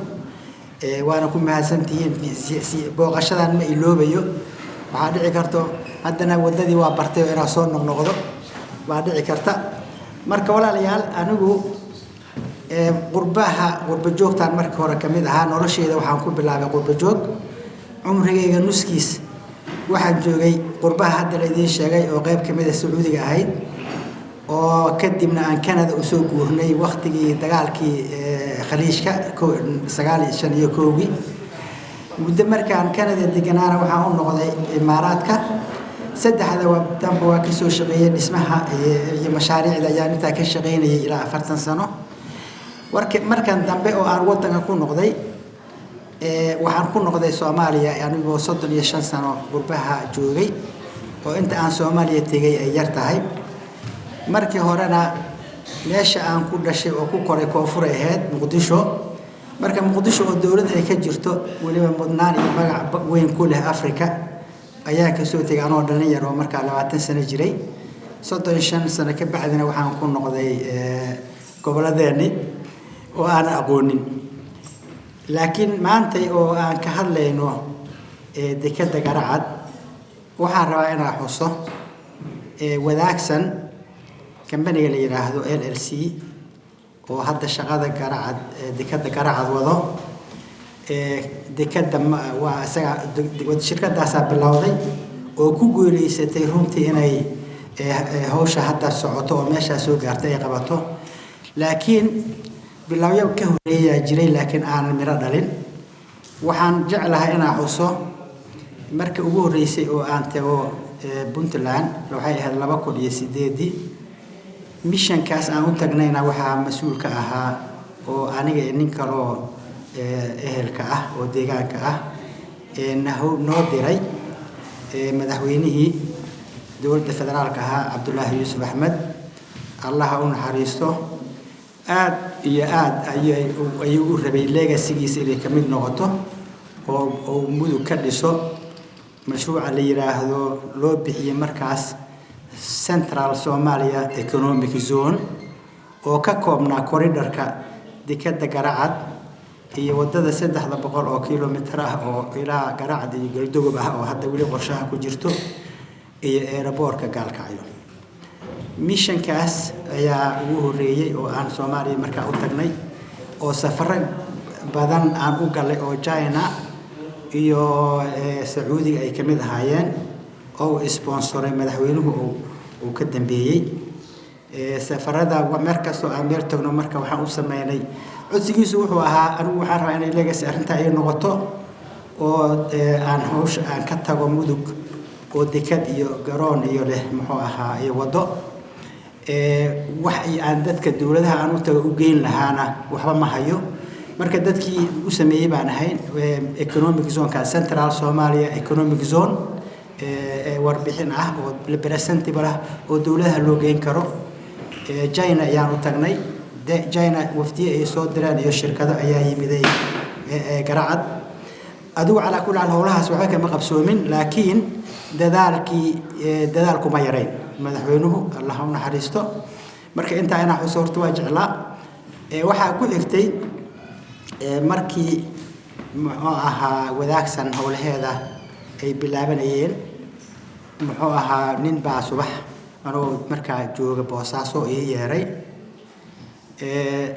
Waana ku mahadsantihiin. Booqashadan ma iloobayo. Waxaa dhici karto haddana waddadii waa bartay oo inaad soo noqnoqdo baa dhici karta. Marka walaalayaal, anigu qurbaha, qurba joogtaan markii hore ka mid ahaa. Nolosheyda waxaan ku bilaabay qurba joog. Cumrigayga nuskiis waxaan joogay qurbaha hadda la idiin sheegay, oo qayb ka mid a Sacuudiga ahayd, oo kadibna aan Canada usoo guurnay waktigii dagaalkii Khaliijka 95-ii. Muddo markaan Canada deganaana waxaan u noqday Imaaraadka. Saddexda danba waa kasoo shaqeeyey. Dhismaha iyo mashaariicda ayaan intaa ka shaqaynayay ilaa 40 sano. Markan dambe oo aan wadanka ku noqday, waxaan ku noqday Soomaaliya anigoo 35 sano qurbaha joogay, oo inta aan Soomaaliya tegay ay yar tahay. Markii horena meesha aan ku dhashay oo ku koray koonfur ay ahayd, Muqdisho. Marka Muqdisho oo dowlad ay ka jirto, weliba mudnaan iyo magac weyn ku leh Africa, ayaa kasoo tegay anoo dhalin yar oo markaa 20 sano jiray. 35 sano ka bacdina waxaan ku noqday gobolladeeni oo aanan aqoonin. Laakiin maantay oo aan ka hadlayno dekadda Garacad, waxaan rabaa inaan xuso Wadaagsan, kambaniga la yidhaahdo LLC, oo hadda shaqada Garacad, dekadda Garacad wado. Dekadda waa isaga shirkadaasaa bilowday oo ku guuleysatay runtii inay hawsha hadda socoto oo meeshaa soo gaartay ay qabato. Laakiin bilowyo ka horeeyaa jiray, laakiin aanan miro dhalin. Waxaan jeclahay inaan xuso markii ugu horreysay oo aan tago Puntland waxay ahayd 2008-dii. Missionkaas aan u tagnayna waxaa mas-uul ka ahaa oo aniga nin kaloo ehelka ah oo deegaanka ah noo diray madaxweynihii dowladda federaalka ahaa, Cabdulaahi Yuusuf Axmed, Allaha u naxariisto. Aad iyo aad ayuu u rabay legacygiisa inay ka mid noqoto oo Mudug ka dhiso mashruuca la yiraahdo, loo bixiyey markaas Central Somalia Economic Zone, oo ka koobnaa corridorka dekadda Garacad iyo wadada 300 oo kilomitir ah oo ilaa Garacad iyo Galdogob ah, oo hadda weli qorshaha ku jirto, iyo airportka Gaalkacyo. Missionkaas ayaa ugu horreeyey oo aan Soomaaliya markaa u tagnay, oo safaro badan aan u galay oo China iyo Sacuudiga ay ka mid ahaayeen, oo uu sponsoray madaxweynuhu uu ka dambeeyey safarada. Mar kastoo aan meel tagno marka waxaan u sameynay codsigiisu wuxuu ahaa, anigu waxaan rabaa inay legacy arrintaa ay noqoto oo aan hawsha aan ka tago Mudug oo dekad iyo garoon iyo leh, muxuu ahaa, iyo waddo. Wax aan dadka dowladaha aan u tago u geyn lahaana waxba ma hayo. Marka dadkii u sameeyey baan ahayn economic zoneka, Central Somalia Economic Zone, warbixin ah oo presentable ah oo dowladaha loo geyn karo. China ayaan u tagnay. China wafdiye ay soo direen iyo shirkado ayaa yimiday Garacad. Adigu calaa kulli xaal howlahaas waxba kama qabsoomin, laakiin dadaalkii dadaalkuma yarayn madaxweynuhu, Allah u naxariisto. Marka intaa inaa xuso horta waa jeclaa. Waxaa ku xigtay markii, muxuu ahaa, Wadaagsan howlaheeda ay bilaabanayeen, muxuu ahaa, nin baa subax anoo markaa jooga Boosaaso ii yeeray.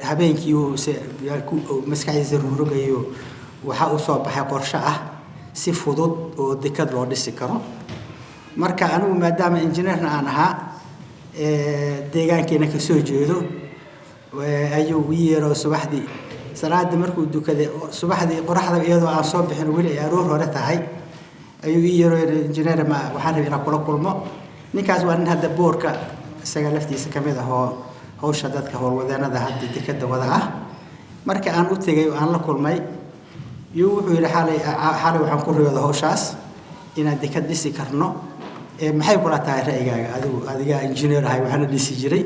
Habeenkii uu maskaxdiisa rugrogayo waxaa u soo baxay qorshe ah si fudud oo dekad loo dhisi karo. Marka anigu maadaama injineerna aan ahaa, deegaankiina kasoo jeedo, ayuu ii yeero. Subaxdii salaada markuu dukaday, subaxdii qoraxda iyadoo aan soo bixin, weli ay aroor hore tahay, ayuu ii yeero: "Injineer, ma waxaan rabay inaan kula kulmo." Ninkaas waa nin hadda boardka isaga laftiisa ka mid ah oo hawsha dadka howlwadeenada hadda dekada wada ah. Marka aan u tegay oo aan la kulmay, yuu wuxuu yidhi: "Xalay xalay waxaan ku riyooda hawshaas inaan dekad dhisi karno. Maxay kula tahay ra'yigaaga adigu? Adigaa injineer ahay, waxaana dhisi jiray."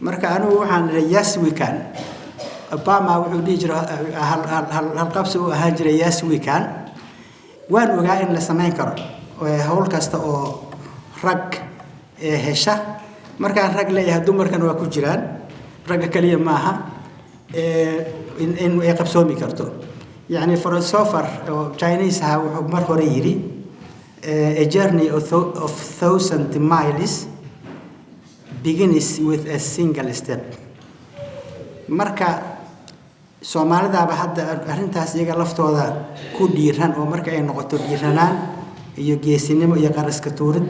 Marka anigu waxaan idhi: "Yes, we can." Obama wuxuu dhihi jiray, halqabsi u ahaan jiray, "Yes, we can." Waan ogaa in la samayn karo hawl kasta oo rag hesha. Markaan rag leeyahay, dumarkan waa ku jiraan, ragga kaliya maaha, in ay qabsoomi karto. Yacni philosopher oo Chinese ahaa wuxuu mar hore yidhi: "A journey of 1,000 miles begins with a single step." Marka Soomaalidaaba hadda arrintaas iyaga laftooda ku dhiiran, oo marka ay noqoto dhiiranaan iyo geesinimo iyo qaraska tuurid,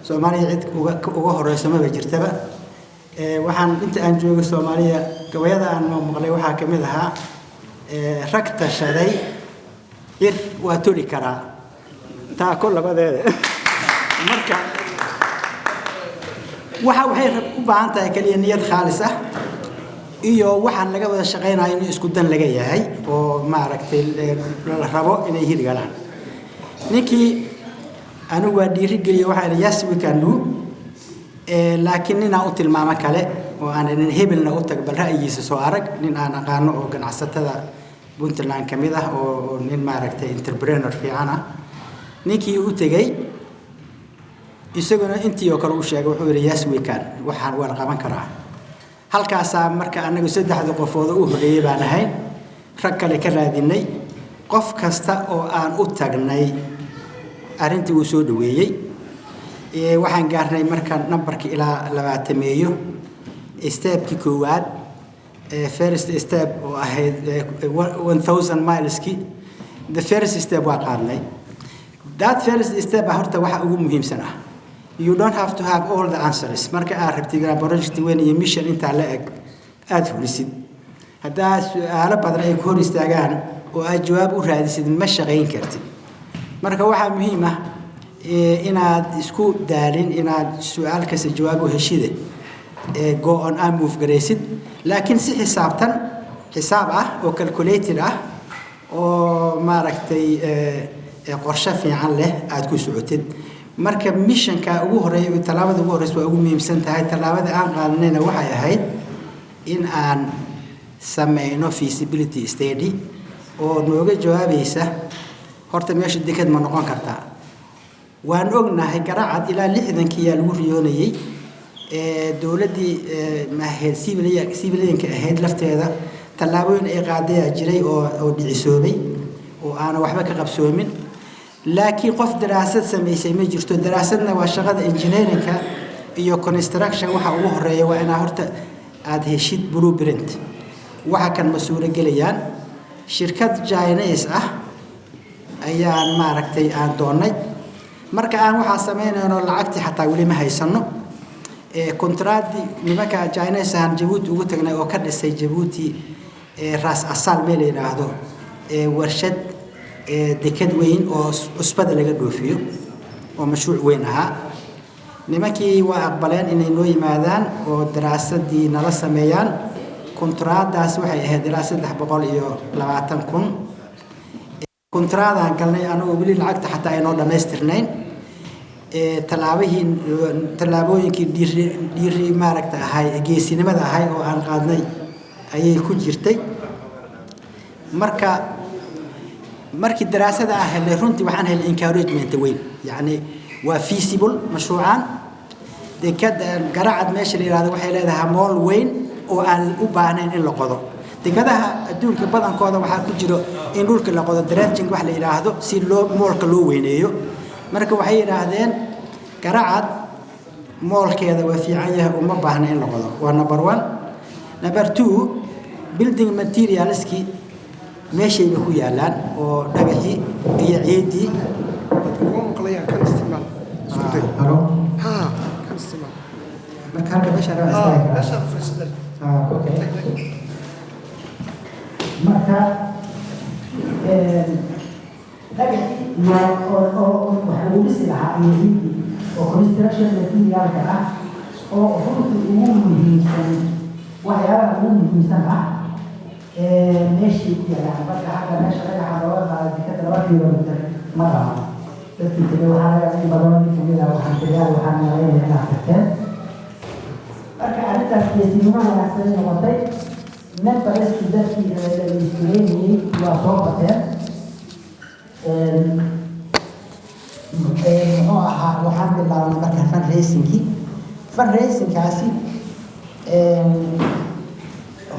Soomaaliya cid uga horeyso maba jirtaba. Waxaan inta aan joogo Soomaaliya gabayada aan maqlay waxaa ka mid ahaa: "Rag tashaday cir waa toli karaa taako labadeeda." Marka waxay u baahan tahay kaliya niyad khaalis ah iyo waxaan laga wada shaqaynayo in isku dan laga yahay oo maaragtay la rabo inay hirgalaan. Ninkii anigu waa dhiirigeliye, waxaa idhi: "Yes, we can do." Laakiin ninaan u tilmaamo kale oo aan nin hebelna u tag, bal ra'yigiisa soo arag, nin aan aqaano oo ganacsatada Puntland ka mid ah oo nin maaragtay entrepreneur fiican ah. Ninkii u tegey, isaguna intii oo kale u sheegay. Wuxuu yidhi: "Yes, we can, waxaan waa la qaban karaa." Halkaasaa marka anagu saddexda qofood u horreeyey baan ahayn. Rag kale ka raadinay. Qof kasta oo aan u tagnay arrintii wuu soo dhaweeyey. Waxaan gaarnay marka nambarkii ilaa 20-eeyo. Stepkii koowaad First step oo ahayd 1000 mileski, the first step waa qaadnay. That first step horta waxa ugu muhiimsan ah, you don't have to have all the answers. Marka aad rabtid inaad project weyn iyo mission intaa la eg aada fulisid, haddaa su-aalo badan ay ku hor istaagaan oo aad jawaab u raadisid, ma shaqayn kartid. Marka waxaa muhiim ah inaad isku daalin inaad su-aal kasta jawaab u heshide, go on and move garaysid, laakiin si xisaabtan xisaab ah oo calculated ah oo maaragtay qorshe fiican leh aada ku socotid. Marka missionka ugu horeeya iyo tallaabada ugu horeysa waa ugu muhiimsan tahay. Tallaabada aan qaadnayna waxay ahayd in aan sameyno feasibility study oo nooga jawaabaysa horta meesha deked ma noqon kartaa. Waan ognahay Garacad ilaa 60-kii yaa lagu riyoonayey. Dowladdii maahayd civilianka ahayd lafteeda tallaabooyin ay qaadayaa jiray oo dhicisoobay oo aanan waxba ka qabsoomin, laakiin qof daraasad samaysay ma jirto. Daraasadna waa shaqada engineeringka iyo construction. Waxa ugu horeeya waa inaa horta aada heshid blueprint. Waxa kan ma suuro gelayaan? Shirkad Chinese ah ayaan maaragtay aan doonnay. Marka aan waxaa samaynayno, lacagtii xataa weli ma haysano. Kontraadi nimanka Chinese ahaan Jabuuti ugu tagnay oo ka dhisay Jabuuti Raas Asaal meel la yidhaahdo warshad dekad weyn oo cusbada laga dhoofiyo oo mashruuc weyn ahaa. Nimankii waa aqbaleen inay noo yimaadaan oo daraasadii nala sameeyaan. Kontraadaas waxay ahayd ilaa 320,000. Kontraadaan galnay anagoo weli lacagta xataa aynoo dhammaystirnayn. Tallaabihii tallaabooyinkii dhiiri dhiiri maaragta ahay, geesinimada ahay oo aan qaadnay ayay ku jirtay. Marka markii daraasada aan helnay, runtii waxaan helnay encouragement weyn, yacni waa feasible mashruucan. Dekad Garacad meesha la yihahdo waxay leedahay mool weyn oo aan u baahnayn in la qodo. Dekadaha adduunka badankooda waxaa ku jiro in dhulka la qodo, dredging wax la yidhaahdo, si loo moolka loo weyneeyo. Marka waxay yidhaahdeen Garacad moolkeeda waa fiican yahay, uma baahna in la qodo. Waa number one. Number two, building materialski meeshayba ku yaalaan oo dhagaxii iyo ciiddii. Maqlayaan, kan isticmaal, isku day. Halo? Ha, kan isticmaal. Marka halka meesha rabaa istaagi karaa? Meeshaan fariisadan. Ah, okay. Marka dhagaxii iyo oo wax lagu dhisi lahaa iyo ciiddii oo construction materialka ah oo runtii ugu muhiimsan, waxyaabaha ugu muhiimsan ah meeshii ku yaalaan. Marka hadda meesha dhagaxa looga qaado dekada 2 kilomitir ma dhamo. Dadkii tegay waxaa laga in badan mid kamid ah waxaan tegaal, waxaan malaynaya inaad tagteen. Marka arrintaas geesinimo wanaagsan ay noqotay. Memberski dadkii la iskuleynayey waa soo bateen. Muxuu ahaa, waxaan bilaabnay marka fundraisingkii. Fundraisingkaasi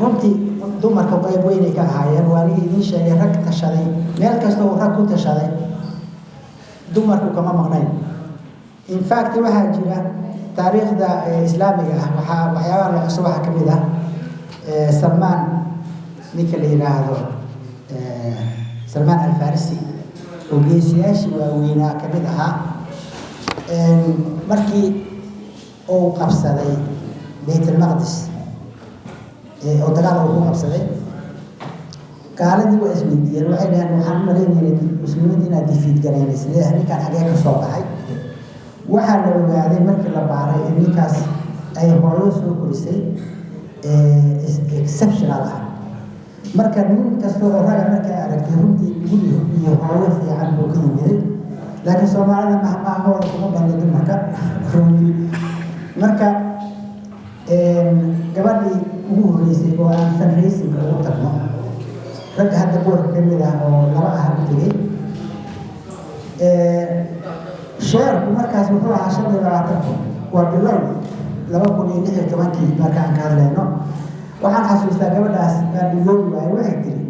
runtii dumarka qayb weynay ka ahaayeen. Waa anigii idiin sheegay, rag tashaday, meel kasta uu rag ku tashaday dumarku kama maqnayn. In fact, waxaa jira taariikhda islaamiga ah, waxaa waxyaabaha la xuso waxaa ka mid ah Salmaan, ninka la yidhaahdo Salmaan Alfarisi oo geesiyaashii waaweynaa ka mid ahaa. Markii uu qabsaday Bayt Almaqdis oo dagaal uu ku qabsaday, gaaladii waa isweydiiyeen. Waxay dhaheen, waxaan u malaynayay muslimiinta inaad defeat garaynay, sidee ninkaan xagee ka soo baxay? Waxaa la ogaaday markii la baaray in ninkaas ay hooyo soo korisay exceptional ah. Marka nin kasta oo raga markay aragtay, runtii guri iyo hooyo fiican buu ka yimiday. Laakiin Soomaalida mahmaahooda kuma badna dumarka runtii. Marka gabadhii ugu horreysay oo aan fundraising ugu tagno, ragga hadda boorka ka mid ah oo laba ah u tegey, shareku markaas wuxuu ahaa 25,000. Waa bilowgii 2016-kii marka aan ka hadlayno. Waxaan xasuustaa gabadhaas baan iloobi waayay. Waxay tiri,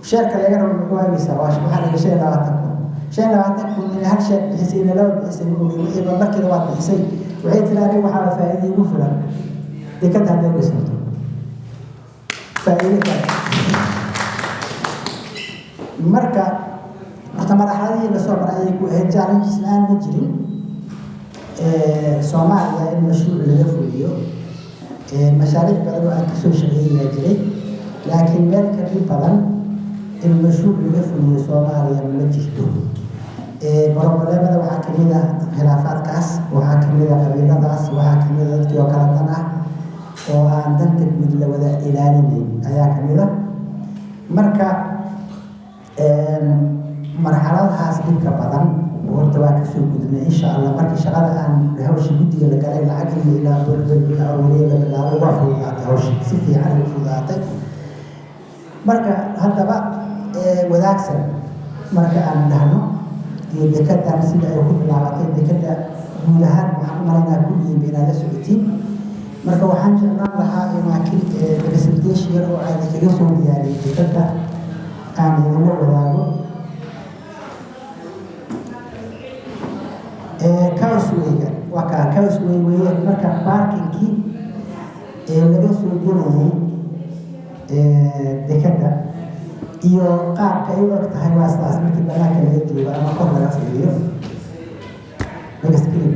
shareka laga rabo muxuu haysaa? Waa waxaa laga 25,000. 25,000 inay hal share bixisay, inay laba bixisay ma ogey. Wixiiba markiina waa bixisay. Waxay tiri, aniga waxaa faa'iida igu filan dekadda hadday dhisanto. Faa'iido kale marka horta madaxdii lasoo maray ayay ku ahayd. Challenges la-aan ma jirin Soomaaliya in mashruuc laga fuliyo. Mashaariic badan oo aan kasoo shaqeeyaa jiray, laakiin meel ka dhib badan in mashruuc laga fuliyo Soomaaliya ma jirto. Problemada waxaa kamid ah khilaafaadkaas, waxaa kamid ah qabiiladaas, waxaa kamid ah dadkii oo kala dan ah oo aan danta guud la wada ilaalinayn ayaa kamid ah. Marka marxaladahaas dhibka badan horta waa kasoo gudubnay, insha Allah. Markii shaqada aan hawsha guddiga la galay, lacag iyo ilaa la aruuriye la bilaabay, waa fududaatay hawsha, si fiican ay u fududaatay. Marka haddaba wadaagsan marka aan dhahno iyo dekedan sida ay ku bilaabatay, dekeda guud ahaan waxaan u malaynaa kulligiinba inaad la socotiin. Marka waxaan jeclaan lahaa inaa presentation yar oo aan kaga soo diyaariyay dekeda aan idinla wadaago. Causeway-ga waa kaa, causeway weeye. Marka parkingkii ee laga soo gelayay dekeda iyo qaabka ay u eg tahay waa sidaas markii banaanka laga joogo ama kor laga fiiriyo. Next clip.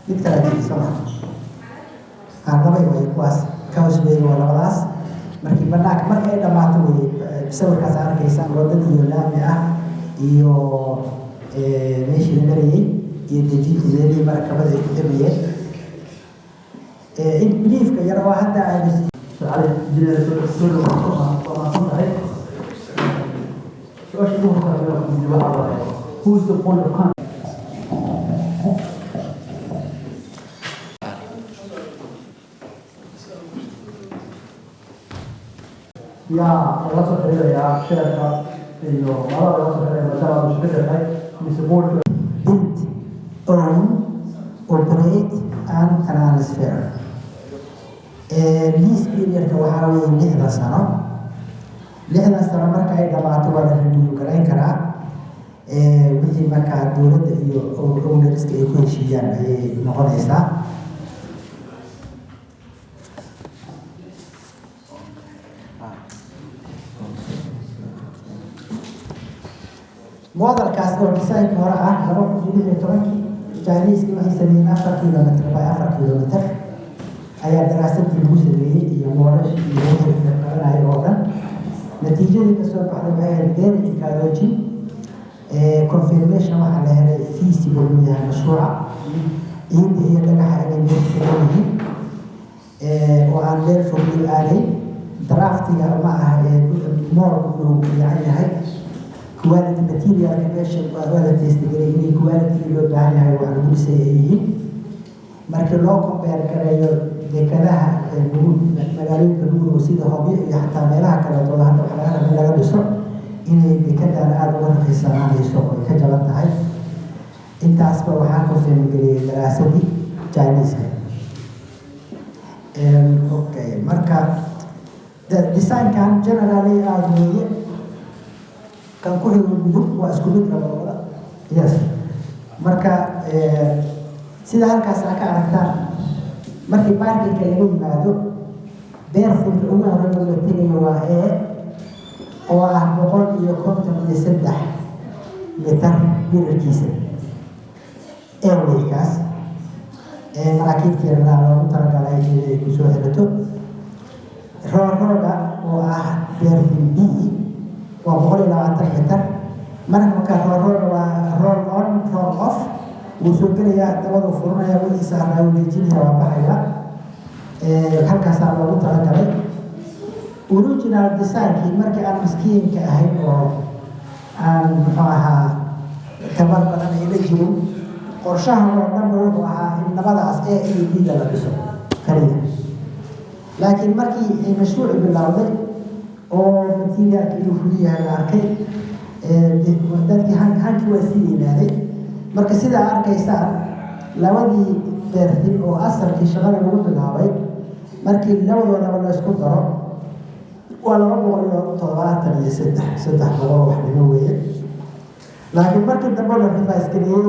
Mid kale jiri soo maha? Labay way kuwaas. Causeway waa labadaas markii banaanka, marka ay dhammaato wey sawirkaas aad arkaysaan, wadadii iyo laami ah iyo meeshii la marayay iyo dejintii meelihii marakabada ay ku xirmayeen. In briefka yar oo hadda aad Cali Injineer, soo waa mahadsan tahay. Su-aasha ugu horeysa aan ku weydiiyo waxaa waaye, who is the point of contact? Yaa lala soo xiriirayaa shirarka iyo maadaama lala soo xiriiraya, maadaama aad shirkadda tahay mise boardka? Build, own, operate and transfer. Lease periodka waxaa weeye 60 sano. 60 sano marka ay dhammaato waa la renew garayn karaa. Wixii markaa dowladda iyo ownerska ay ku heshiiyaan ayay noqonaysaa. Modelkaas oo designka hore ah, 2016-kii Chinese waxay sameeyeen 4 kilometer by 4 kilometer ayaa daraasadii lagu sameeyey iyo moolashii iyo wixii la qabanayay oo dhan. Natiijadii kasoo baxday waxay ahayd very encouraging confirmation. Waxaa la helay feasible uu yahay mashruuca, ciidda iyo dhagaxa inay meel furan yihiin oo aan meel fog loo aadayn. Draftiga ma aha, moolku inuu fiican yahay, quality materialka meesha waa la testgelay inay quality loo baahan yahay wax lagu dhisay ay yihiin. Markii loo compare gareeyo dekadaha lagu magaalooyinka lagu dhow sida Hobyo iyo xataa meelaha kaleetooda hadda wax laga raba in laga dhiso, inay dekadan aada uga raqiisanaanayso oo ay ka jaban tahay. Intaasba waxaa confirm geliyay daraasadii Chinese-ka. Okay, marka designkan generally aada weeye. Kan ku xigo gudub waa isku mid labadooda. Yes, marka sida halkaas aa ka aragtaan, markii parkingka laga yimaado, berthingka ugu horeeya la tegayo waa A oo ah 153 mitar dhererkiisa. Airwaykaas maraakiibta yaryar loogu talagalay inay kusoo xirato. Roorooga oo ah berthing B waa 120 mitar. Marka roorooga waa roll on, roll off, wuu soo gelayaa, dabaduu furanaya, wixii saarnaa wuu dejinaya, waa baxaya. Halkaasaa loogu talagalay. Original designkii markii aan maskiinka ahayn oo aan muxuu ahaa tabar badan ayla jirin, qorshaha oo dhanba wuxuu ahaa in labadaas A iyo B da la dhiso kaliya. Laakiin markii ay mashruuci bilowday oo materialka inuu fudu yahay la arkay, dadkii hankii waa sii weynaaday. Marka sidaa arkaysaan, labadii berthing oo asalkii shaqada lagu bilaabay, markii labadoodaba la isku daro waa 273, 300 wax dhimo weeye. Laakiin markii dambe la revise gareeyey oo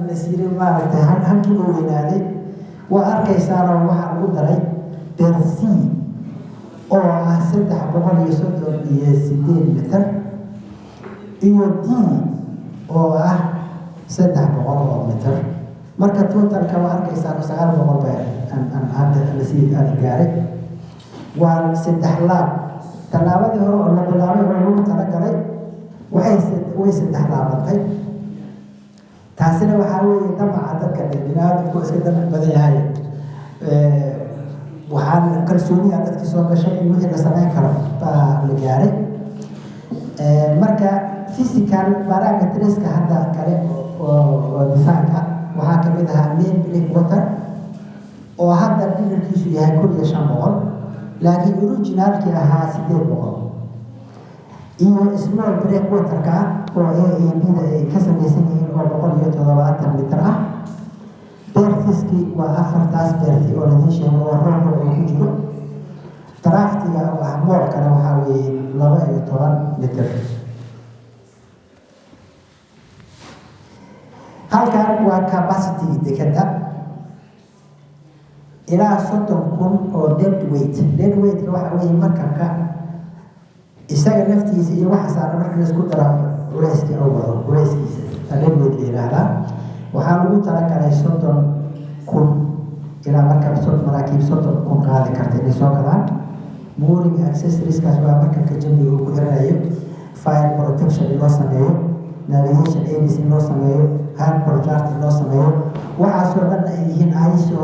la siiyey, maaragtay, hankii uu weynaaday. Waa arkaysaanoo waxaa lagu daray berth C oo ah 338 mitir iyo D oo ah 300 oo mitir. Marka totalka waa arkaysaan, 900 ba hadda lasii aan gaaray. Waa saddex laab tallaabadii hore oo la bilaabay oo lagu talagalay. Way saddex laabantay. Taasina waxaa weeye damaca dadka. Biniaadamku iska damac badan yahay. Waxaa kalsooniya dadkii soo gashay in wixii la sameyn karo baa la gaaray. Marka physical parameterska hadda kale oo designka waxaa kamid ahaa main breakwater oo hadda dhererkiisu yahay 1500, laakiin originalkii ahaa 800, iyo small breakwaterka oo A A B da ay ka samaysan yihiin oo 170 mitir ah. Berthiski waa afartaas berthi oo ladin sheego oo roorka oo ku jiro. Draftiga oo ah moolkana waxaa weeye 12 mitir. Halkan waa capacity dekada, ilaa 30,000 oo dead weight. Dead weightka waxa weeye markabka isaga laftiisa iyo waxa saaran marka laisku daro culeyskii oo wado, culeyskiisa dead weight la yidhaahdaa. Waxaa lagu talagalay 30,000 ilaa markab maraakiib 30,000 qaadi karta inay soo galaan. Mooring accessorieskaas waa markabka jambiga uu ku xiranayo, fire protection in loo sameeyo, navigation aids in loo sameeyo, harbor chart in loo sameeyo, waxaasoo dhan ay yihiin ISO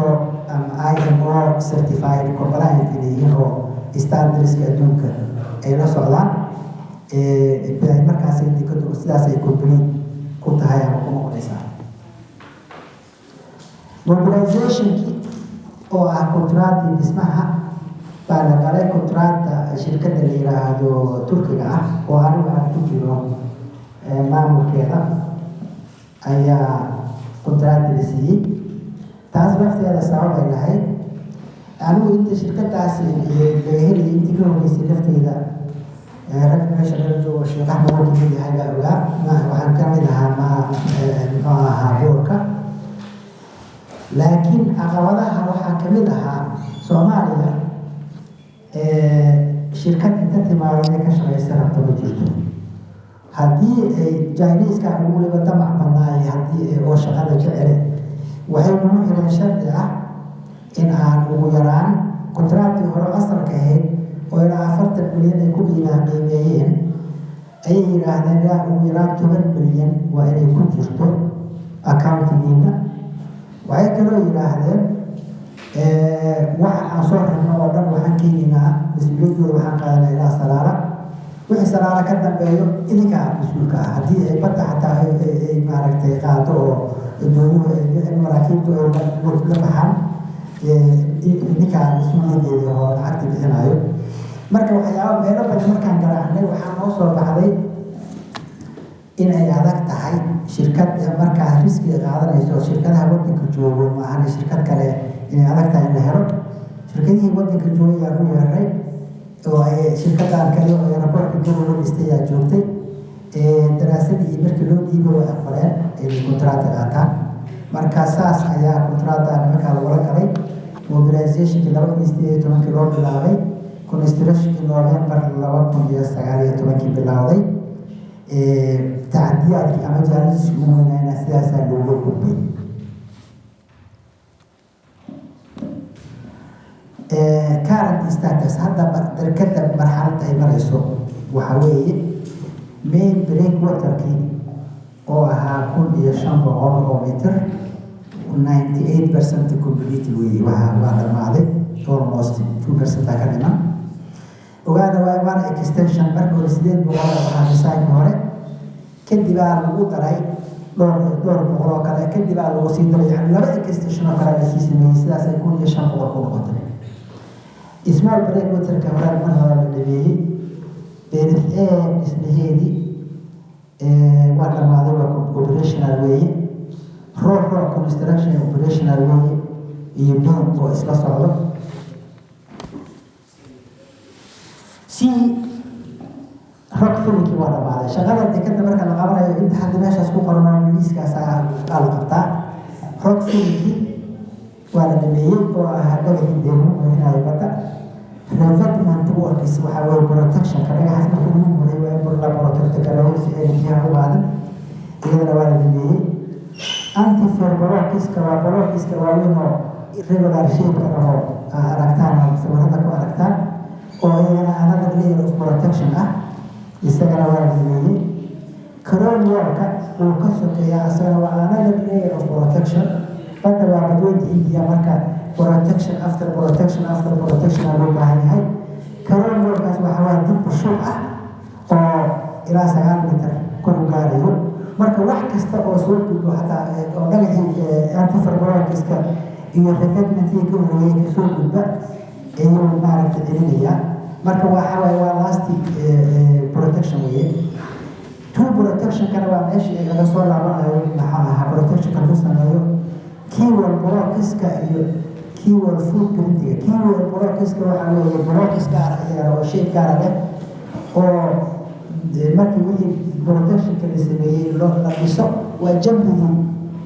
ama IMO certified compliant inay yihiin oo standardska adduunka ay la socdaan. Markaasay dekadu sidaas ay complete ku tahay ama ku noqonaysaa. Mobilizationkii oo ah kontraatii dhismaha baa la galay. Kontraata shirkadda la yiraahdo Turkiga ah oo anigu aan ku jiro maamulkeeda ayaa kontraata la siiyey. Taas lafteeda sabab ay lahayd. Anigu inta shirkadaas laga helayay, intii ka horreysay lafteeda, rag meesha laga joogo, Sheekh Axmed oo kamid yahay baa ogaa. Waxaan ka mid ahaa ma muxuu ahaa boardka. Laakiin caqabadaha waxaa kamid ahaa Soomaaliya shirkad inta timaado inay ka shaqaysa rabto ma jirto. Haddii ay Chineseka ugu weliba damac badnaay, haddii oo shaqada jecele, waxay nagu xireen shardi ah in aan ugu yaraan kontraaktii hore asalka ahayd oo ilaa 40 milyan ay ku qiimeeyeen, ayay yidhaahdeen ilaa ugu yaraan 10 milyan waa inay ku jirto accountingiina. Waxay kaloo yidhaahdeen waxa aan soo rarno oo dhan waxaan keenaynaa, mas-uuliyaddooda waxaan qaadanaa ilaa Salaala. Wixii Salaala ka dambeeyo idinkaa mas-uulka ah. Haddii ay badda xataa ay maaragtay qaado oo doonyuhu, maraakiibtu ay la baxaan, idinkaa mas-uuliyaddeeda oo lacagta bixinayo. Marka waxyaaba meelo badan markaan garaacnay, waxaa noo soo baxday in ay adag tahay shirkad markaa riskiga qaadanayso. Shirkadaha wadanka joogo maahane, shirkad kale inay adag tahay in la helo. Shirkadihii wadanka joogay yaa ku yeeray oo ay shirkadan kale oo airportka Garowe dhistay yaa joogtay. Daraasadii markii loo dhiibay way aqbaleen inay kontraata qaataan. Marka saas ayaa kontraata nimankaa lagula galay. Mobilizationkii 2018-kii loo bilaabay, constructionkii November 2019-kii bilowday. Tacdiyaadkii ama challengeski ugu weynayna sidaasaa looga gudbay. Current status, hadda dekada marxaladda ay marayso waxaa weeye main breakwaterkii oo ahaa 1500 oo mitir, 98% complete weeye. Waa dhamaaday, almost 2% aa ka dhiman. Ogaada, waa waana extension. Marka hore 800 ahaa designka hore, kadibaa lagu daray dhowr boqol oo kale, kadibaa lagu sii daray, yani laba extension oo kale lasii sameeyey. Sidaas ay 1500 ku noqotay. Small breakwaterka hore mar hore la dhameeyey. Berth A dhismaheedii waa dhamaaday, waa operational weeye. Ro-Ro construction operational weeye iyo B oo isla socdo. C rock fillingkii waa dhamaaday. Shaqada dekada marka la qabanayo, inta hadda meeshaas ku qoran oo liiskaas aa la qabtaa. Rock fillingkii Waa la dhameeyey oo ahaa dhagaxii dee lagu buuxinayo badda. Revetment works waxaa weeye protectionka dhagaxaas marka lagu buuxiyo, waa in la protect gareeyo si ay biyaha u qaadin. Iyadana waa la dhameeyey. Antifer blockiska waa blockiska waaweyn oo irregular shape-ka oo aad aragtaan oo sawirada ku aragtaan, oo iyagana another layer of protection ah, isagana waa la dhameeyey. Crown wallka wuu ka sokeeyaa, isagana waa another layer of protection. Badda waa Badweynta Hindiya, marka protection after protection after protection aa loo baahan yahay. Crown wallkaas waxa waa dib shub ah oo ilaa 9 mitir kor u gaarayo. Marka wax kasta oo soo gudbo, hataa oo dhagaxii antifer blockiska iyo revetmentii ka horreeyay kasoo gudba, ayuu maaragta celinayaa. Marka waxa waaye waa last protection weeye. Two protectionkana waa meeshii laga soo laabanayo, maxaa ahaa, protectionka lagu sameeyo quay wall blockiska iyo quay wall footprintiga. Quay wall blockiska waxaa weeye blocks gaara iyagana oo shape gaara leh, oo markii wixii protectionka la sameeyey loo la dhiso, waa jambigii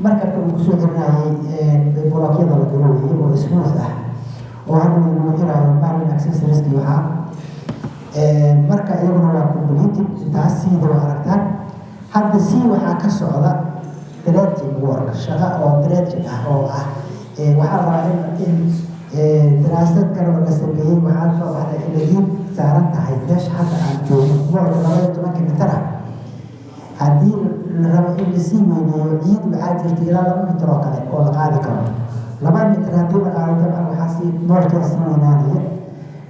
markabka uu kusoo xirinayay blockyada la dhigo weeye, oo smooth ah, oo hadhow lagu xirayo marine accessorieski waxaa. Marka iyaguna waa completed intaas. Siida waa aragtaan. Hadda c waxaa ka socda dredging work, shaqo oo dredging ah oo ah waxaa la rabaa in daraasad kale oo la sameeyey waxaa soo baxday inay ciid saaran tahay meesha hadda aan joogno, moolka 12-ka mitir ah. Haddii la rabo in lasii weyneeyo, ciid waxaa jirta ilaa 2 mitir oo kale oo la qaadi karo. 2 mitir haddii la qaado, dabcan waxaa sii moolkaa sii weynaanaya.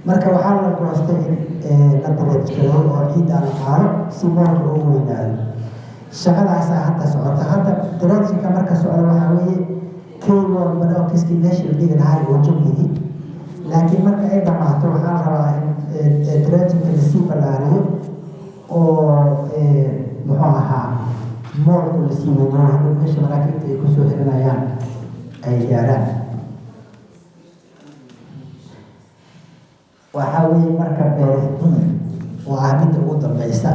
Marka waxaa la goostay in la dredge gareeyo oo ciidda la qaado si moolka ugu weynaado. Shaqadaasaa hadda socota. Hadda dredgingka marka socda waxaa weeye quay wall blockiskii meeshii la dhigi lahaa oo jambigii. Laakiin marka ay dhammaato, waxaa la rabaa in dredgingka lasii ballaariyo oo muxuu ahaa, moolku lasii weyneeyo, hadhow meesha maraakiibta ay kusoo xirinayaan ay gaaraan. Waxaa weeye marka berth D oo ah midda ugu dambeysa.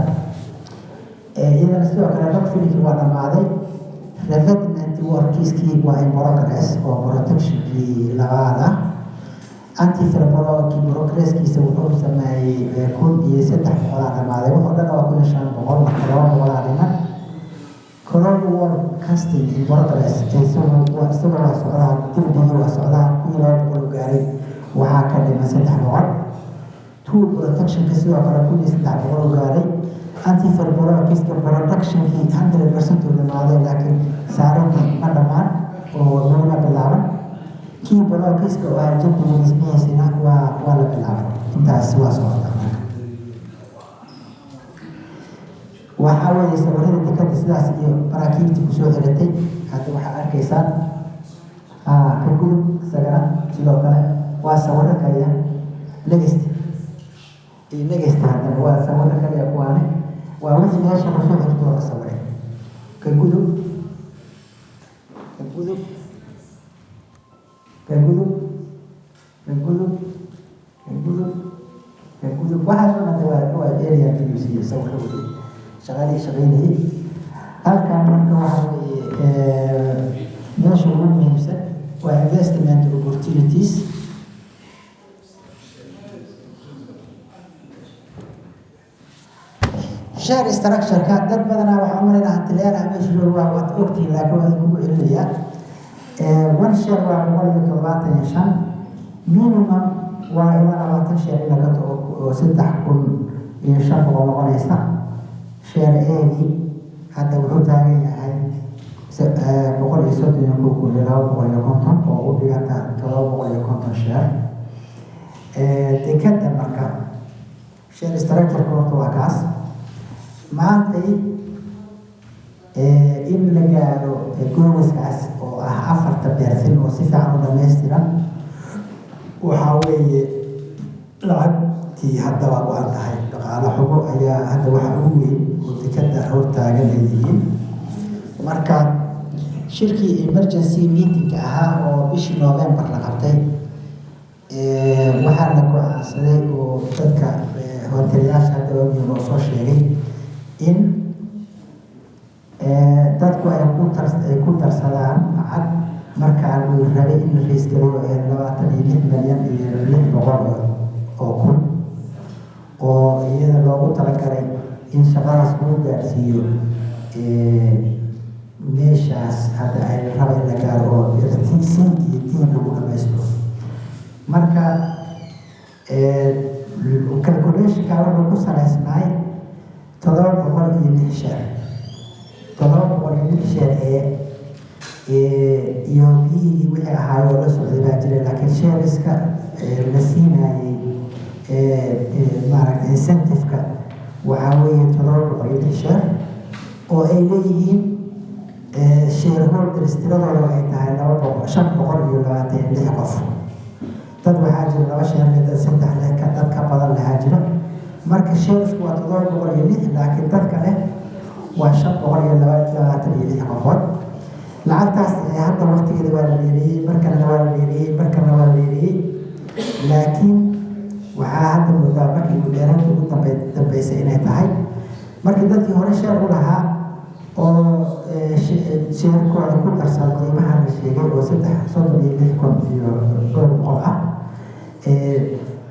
Iyadana sidoo kale rock fillingkii waa dhammaaday. Revetment workiskii waa in progress, oo protectionkii labaad ah. Antifer blockii progresskiisa wuxuu sameeyey 1300-aa dhammaaday. Wuxuu dhan waa 1500, marka 200-aa dhiman. Crown wall casting in progress, isagu waa socdaa, dirbigii waa socdaa, 1200 u gaaray, waxaa ka dhiman 300. Two protectionka sidoo kale 1300 u gaaray. Antifer blockiska productionkii 100% uu dhamaaday, laakiin saaradii ma dhammaan oo laguma bilaaban. Quay blockiska oo ah jambiga dhismihiisina waa la bilaabay. Intaas waa socota. Marka waxaa weeye sawirada dekada sidaas iyo maraakiibtii kusoo xiratay. Hadda waxaa arkaysaan ka gudub. Isagana sidoo kale waa sawiro kaliya. Next iyo next. Haddana waa sawiro kaliya kuwaane, waa wixii meesha kusoo xirtoo la sawiray. Ka gudub, ka gudub, ka gudub, ka gudub, ka gudub, ka gudub. Waxaas oo dhan waa area views iyo sawiro weye, shaqaalihii shaqaynayay halkan. Marka waxa weeye meesha ugu muhiimsan waa investment opportunities. Share structure-ka dad badanaa waxaa umalaynaa hantileeraha meesha jooga waa waad ogtihiin, laakiin waa idinkugu celinayaa. One share waa 175. Minimum waa ilaa 20 share in laga tago, oo 3500 noqonaysa. Share A-gii hadda wuxuu taagan yahay 131,250, oo u dhiganta 750 share dekada. Marka share structure-ka horta waa kaas. Maantay in la gaaro goaliskaas oo ah afarta berthing oo si fiican u dhammaystiran, waxaa weeye lacagtii hadda waa go-an tahay. Dhaqaale xumo ayaa hadda waxa ugu weyn oo dekada hortaagan ay yihiin. Marka shirkii emergency meetingka ahaa oo bishii November la qabtay, waxaa la go-aansaday oo dadka hotelayaasha hadda ogyihiin oo soo sheegay in dadku ay ku darsadaan lacag. Markaa la rabay in la raise gareeyo ahayd 26,600,000 oo iyada loogu talagalay in shaqadaas lagu gaarsiiyo meeshaas hadda ay raba in la gaaro oo C iyo D lagu dhamaystiro. Marka calculationka wuxuu ku salaysnaay 706 share, 706 share ee iyo biyihii wixii ahaay oo la socday baa jiray, laakiin shareska la siinayay, maaragtay, incentive-ka waxaa weeye 706 share oo ay leeyihiin shareholders tiradooda ay tahay 200, 526 qof. Dad waxaa jira laba share leh, dad saddex leh, ka dad ka badan lahaa jira. Marka sharesku waa 706, laakiin dadka leh waa 526 qofood. Lacagtaas hadda waqtigeeda waa la dheereeyey, mar kalena waa la dheereeyey, mar kalena waa la dheereeyey, laakiin waxaa hadda moodaa markii ugu dheeraynta ugu dambeysay inay tahay markii dadkii hore share u lahaa oo sharekooda ku darsan qiimaha la sheegay oo saddex 36 kun iyo dhowr boqol ah,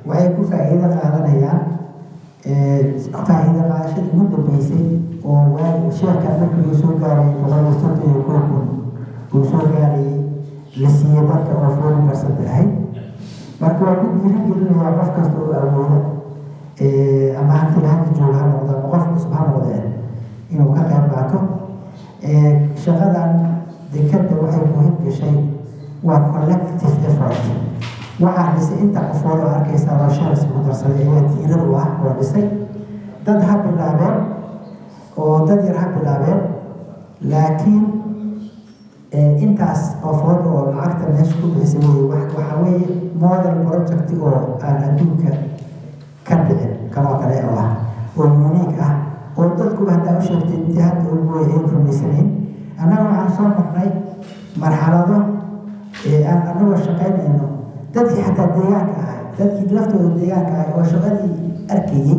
waxay ku faa'iido qaadanayaan faa'iido qaadashadii ugu dambeysay oo waagi shareka markii uu soo gaarayay 131,000 uu soo gaarayay la siiyey dadka oo 40% ahayd. Marka waa ku dhiirigelinayaa qof kasta oo awoodo, ama hantida hadda jooga ha noqdo ama qof cusub ha noqdee, inuu ka qayb qaato shaqadan. Dekadda waxay muhiim gashay waa collective effort. Waxaa dhisay inta qofood oo arkaysaa oo shares ku darsaday ayaa tiirar u ah oo dhisay. Dad ha bilaabeen oo dad yar ha bilaabeen, laakiin intaas qofood oo lacagta meesha ku bixisay wey. Waxaa weeye model project oo aan adduunka ka dhicin kanoo kale oo ah oo unique ah oo dadkuba haddaa u sheegtay intii hadda ugu way ayn rumaysanayn. Annaga waxaan soo marnay marxalado aan annagoo shaqaynayno dadkii xataa deegaanka ahay, dadkii laftooda deegaanka ahay oo shaqadii arkayey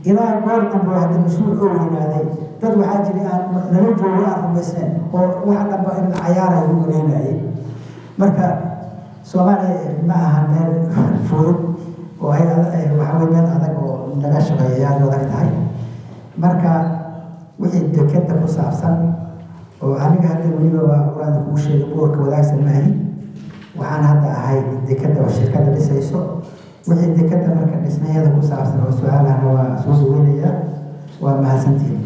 ilaa goor dambe hadda mas-uul oo weynaaday. Dad waxaa jiray aan nala joogo aan rumaysnayn oo waxa dhanba in la cayaarayo u malaynayay. Marka Soomaaliya ma aha meel fudud oo ay waxaa wey meel adag oo laga shaqeeyo, aad u adag tahay. Marka wixii dekeda ku saabsan oo aniga hadda weliba waa qur-aanka kuu sheegay, boorka wadaagsan maahi. Waxaan hadda ahay dekeda oo shirkadda dhisayso. Wixii dekeda marka dhismaheeda ku saabsan oo su-aalahna waa soo dhaweynaya. Waa mahadsantihin.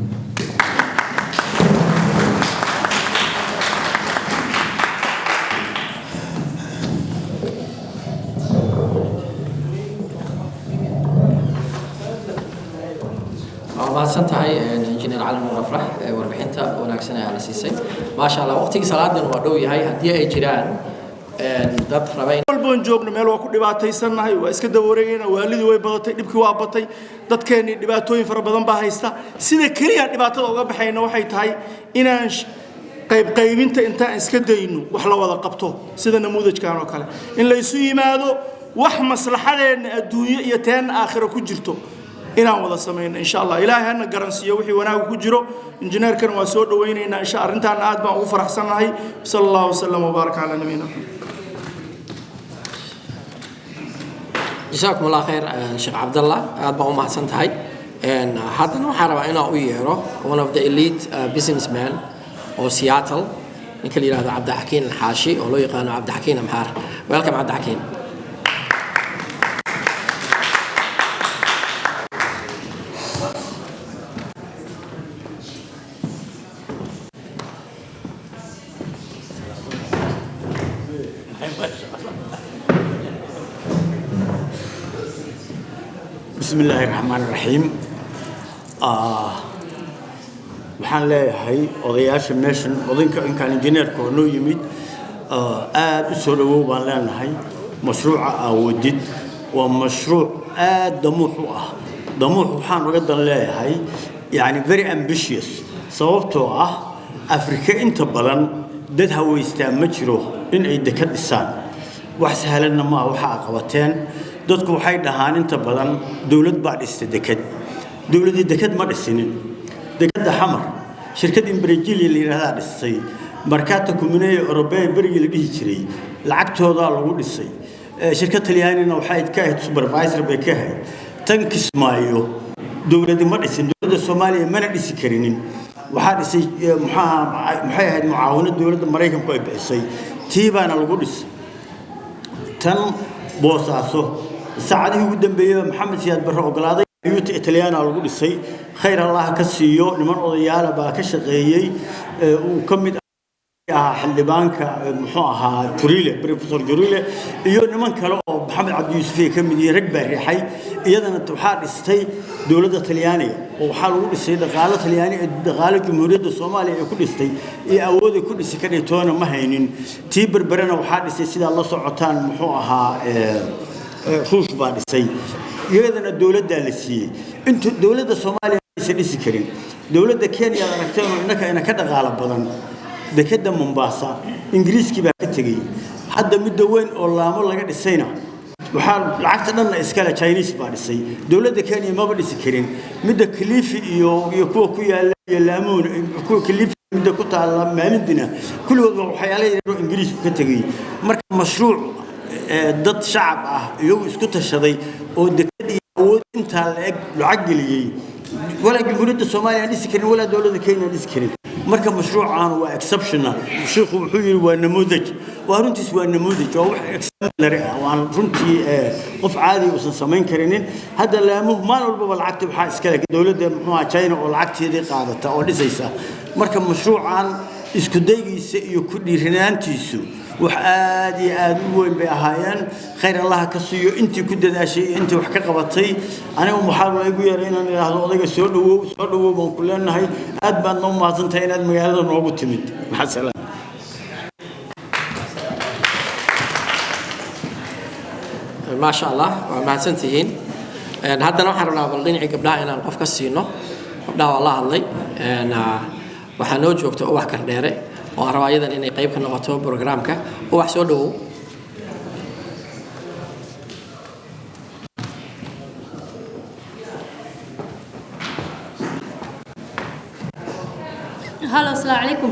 Waa mahadsan tahay, Injineer Cali Nuur Afrax, warbixinta wanaagsan ee la siisay. Maasha Allah, waqtigii salaadana waa dhow yahay. Haddii ay jiraan dad raba in Walboon joogno meel waa ku dhibaataysannahay, waa iska daba wareegayna. Waalidii way badatay, dhibkii waa batay, dadkeennii dhibaatooyin fara badan baa haysta. Sida keliya dhibaatada uga baxayna waxay tahay inaan qaybqaybinta intaan iska dayno wax la wada qabto, sida namuudajkan oo kale, in la isu yimaado, wax maslaxadeenna adduunyo iyo teenna aakhiro ku jirto inaan wada samayno, insha Allah. Ilaahay hana garansiiyo wixii wanaagu ku jiro. Injineerkan waa soo dhawaynaynaa insha arrintaana aad baan ugu faraxsannahay. Sala allahu wasalam wabaarak calaa nabiyina Maxamed. Jasaakum Allah khayr, Sheekh Cabdallah, aad baa u mahadsan tahay. Haddana waxaan rabaa inaan u yeero one of the elite businessmen oo Seattle, ninka la yihahdo Cabdixakiin Xaashi oo loo yaqaano Cabdixakiin Amxaar. Welcome, Cabdixakiin. بسم الله الرحمن الرحيم. Waxaan leeyahay odayaasha meeshan, odinka inkaan injineerka oo noo yimid, aad u soo dhawow baan leenahay. Mashruuca aawadid waa mashruuc aad damuux u ah. Damuux waxaan uga dan leeyahay, yani, very ambitious, sababtoo ah Afrika inta badan dad haweystaa ma jiro in ay deka dhisaan. Wax sahlanna maaha waxa aa qabateen. Dadku waxay dhahaan inta badan dowlad baa dhistay deked. Dowladii deked ma dhisinin. Dekadda Xamar shirkad Imbrejilia la yidhahdaa dhistay. Mercato Comune Europeo berigii la dhihi jiray lacagtoodaa lagu dhisay. Shirkad Talyaanina waxay ka ahayd supervisor bay ka ahayd. Tan Kismaayo dowladdi ma dhisin, dowladda Soomaaliya mana dhisi karinin. Waxaa dhisay muxaaha, maxay ahayd, mucaawino dowladda Maraykanku ay bixisay, tii baana lagu dhisay. Tan Boosaaso saacadihii ugu dambeeyey Maxamed Siyaad Barre ogolaaday, aiuto Italiana lagu dhisay. Khayr Allah ka siiyo, niman odayaala baa ka shaqeeyey, uu ka mid ahaa xildhibaanka, muxuu ahaa, Jurile, Professor Jurile, iyo niman kale oo Maxamed Cabdi Yuusuf ay ka mid yihiin. Rag baa riixay. Iyadana waxaa dhistay dowladda Talyaaniga oo waxaa lagu dhisay dhaqaalo Talyaani, dhaqaalo Jamhuuriyadda Soomaaliya ay ku dhistay iyo awooday ku dhisi ka dhigtoona ma haynin. Tii Berberena waxaa dhisay, sidaa la socotaan, muxuu ahaa, Ruush baa dhisay, iyadana dowladdaa la siiyey. Intu dowladda Soomaaliya aysan dhisi karin, dowladda Kenya aad aragteen oo innaka ina ka dhaqaalo badan, dekadda Mombasa Ingiriiskii baa ka tegey. Hadda midda weyn oo Laamo laga dhisayna waxaa lacagta dhanna iskale Chinese baa dhisay. Dowladda Kenya maba dhisi karin. Midda Kilifi iyo kuwa ku yaalla iyo Laamuun, kuwa Kilifi, midda ku taalla Maalindina, kulligood waa waxyaala yaryar oo Ingiriisku ka tegey. Marka mashruuc dad shacab ah iyagu isku tashaday oo dekad iyo awood intaa la eg lacag geliyey, walaa Jamhuuriyadda Soomaaliya aan dhisi karin, walaa dowladda Kenya aan dhisi karin. Marka mashruucan waa exceptional. Sheikhu wuxuu yidhi waa namuudaj, waa runtiis, waa namuudaj, waa wax exemplary ah, waan runtii qof caadi uusan samayn karinin. Hadda Laamuhu maalin walbaba lacagta waxaa iskale dowladda, muxuu ahaa, China oo lacagteedii qaadata oo dhisaysa. Marka mashruucan isku daygiisa iyo ku dhiiranaantiisu wax aad iyo aad u weyn bay ahaayeen. Khayr Allaha ka siiyo intii ku dadaashay iyo intii wax ka qabatay. Aniga waxaa igu yeeray inaan idhaahdo odayga soo dhawow, soo dhawow baan ku leenahay. Aad baad noo mahadsantahay inaad magaalada noogu timid. Maxasalaam. Maasha Allah, waa mahadsantihiin. Haddana waxaan rabnaa bal dhinacii gabdhaha inaan qof ka siino. Gabdhaha waa la hadlay. Waxaa noo joogta Ubax Kardheere oo aan rabaa iyadan inay qayb ka noqoto programka. Ubax, soo dhawow. Hello, asalaamu calaykum.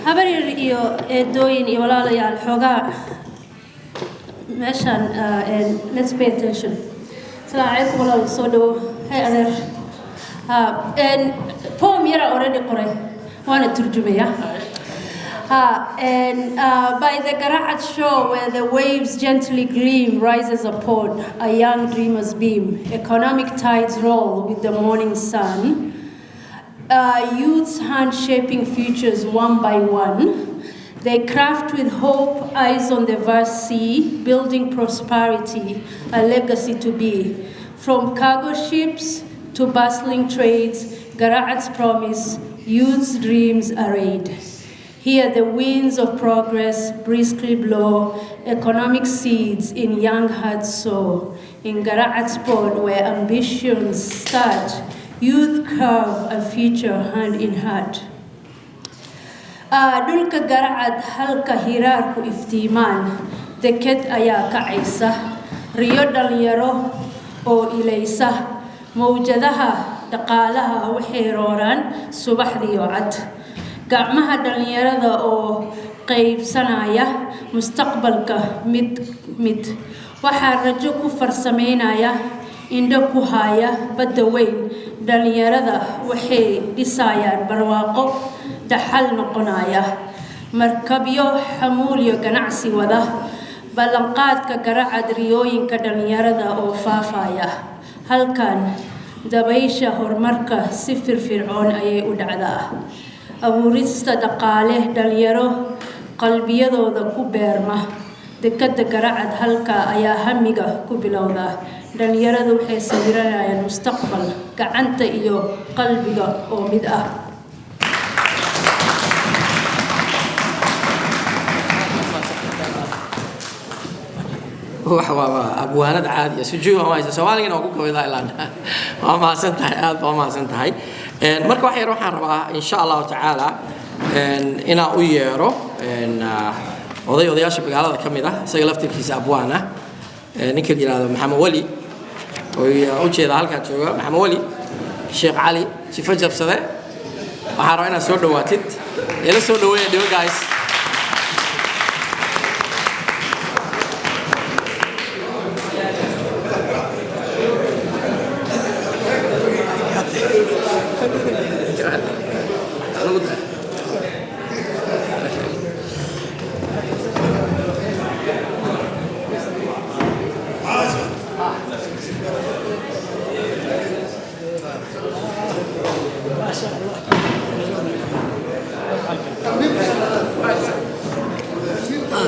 Habar yar iyo eedooyin iyo walaalayaal, xoogaa meeshaan let's pay attention. Asalaamu calaykum walaal, soo dhawo. Hey adeer. Poem yara already qoray, waana turjumaya. And by the Garacad shore, where the waves gently gleam, rises a port, a young dreamer's beam. Economic tides roll with the morning sun. Youth's hand shaping futures one by one. They craft with hope, eyes on the vast sea, building prosperity, a legacy to be. From cargo ships to bustling trades, Garacad's promise, youth's dreams arrayed. Here the winds of progress briskly blow, economic seeds in young hearts sow. In Garacad's port where ambitions start, youth carve a future hand in heart. Dhulka Garacad halka hiraarku iftiimaan, deked ayaa kacaysa, riyo dhalinyaro oo ilaysa. Mawjadaha dhaqaalaha waxay rooraan subaxdiyo cad, gacmaha dhalinyarada oo qaybsanaya mustaqbalka mid mid. Waxaa rajo ku farsameynaya, indho ku haya badda weyn. Dhalinyarada waxay dhisayaan barwaaqo dhaxal noqonaya, markabyo xamuulyo ganacsi wada. Ballanqaadka Garacad, riyooyinka dhalinyarada oo faafaya. Halkan dabaysha horumarka si firfircoon ayay u dhacdaa, abuurista dhaqaale dhalinyaro qalbiyadooda ku beerma. Dekadda Garacad halka ayaa hamiga ku bilowda. Dhalinyaradu waxay sawiranayaan mustaqbal gacanta iyo qalbiga oo mid ah. Wax waa abwaanad caadi ah, sujuud waa haysa, Soomaaligana waa ku gabaydaa ilaan. Waa mahadsan tahay, aad baa mahadsan tahay. Marka wax yar waxaan rabaa insha Allahu tacaala inaan u yeero oday odayaasha magaalada ka mid ah, isaga laftirkiisa abwaan ah, ninka la yidhaahdo Maxamed Weli oo ujeeda halkaa jooga. Maxamed Weli Sheekh Cali Jifo Jabsade. Waxaan rabaa inaad soo dhawaatid. Ila soo dhaweeya Dhibo, guys.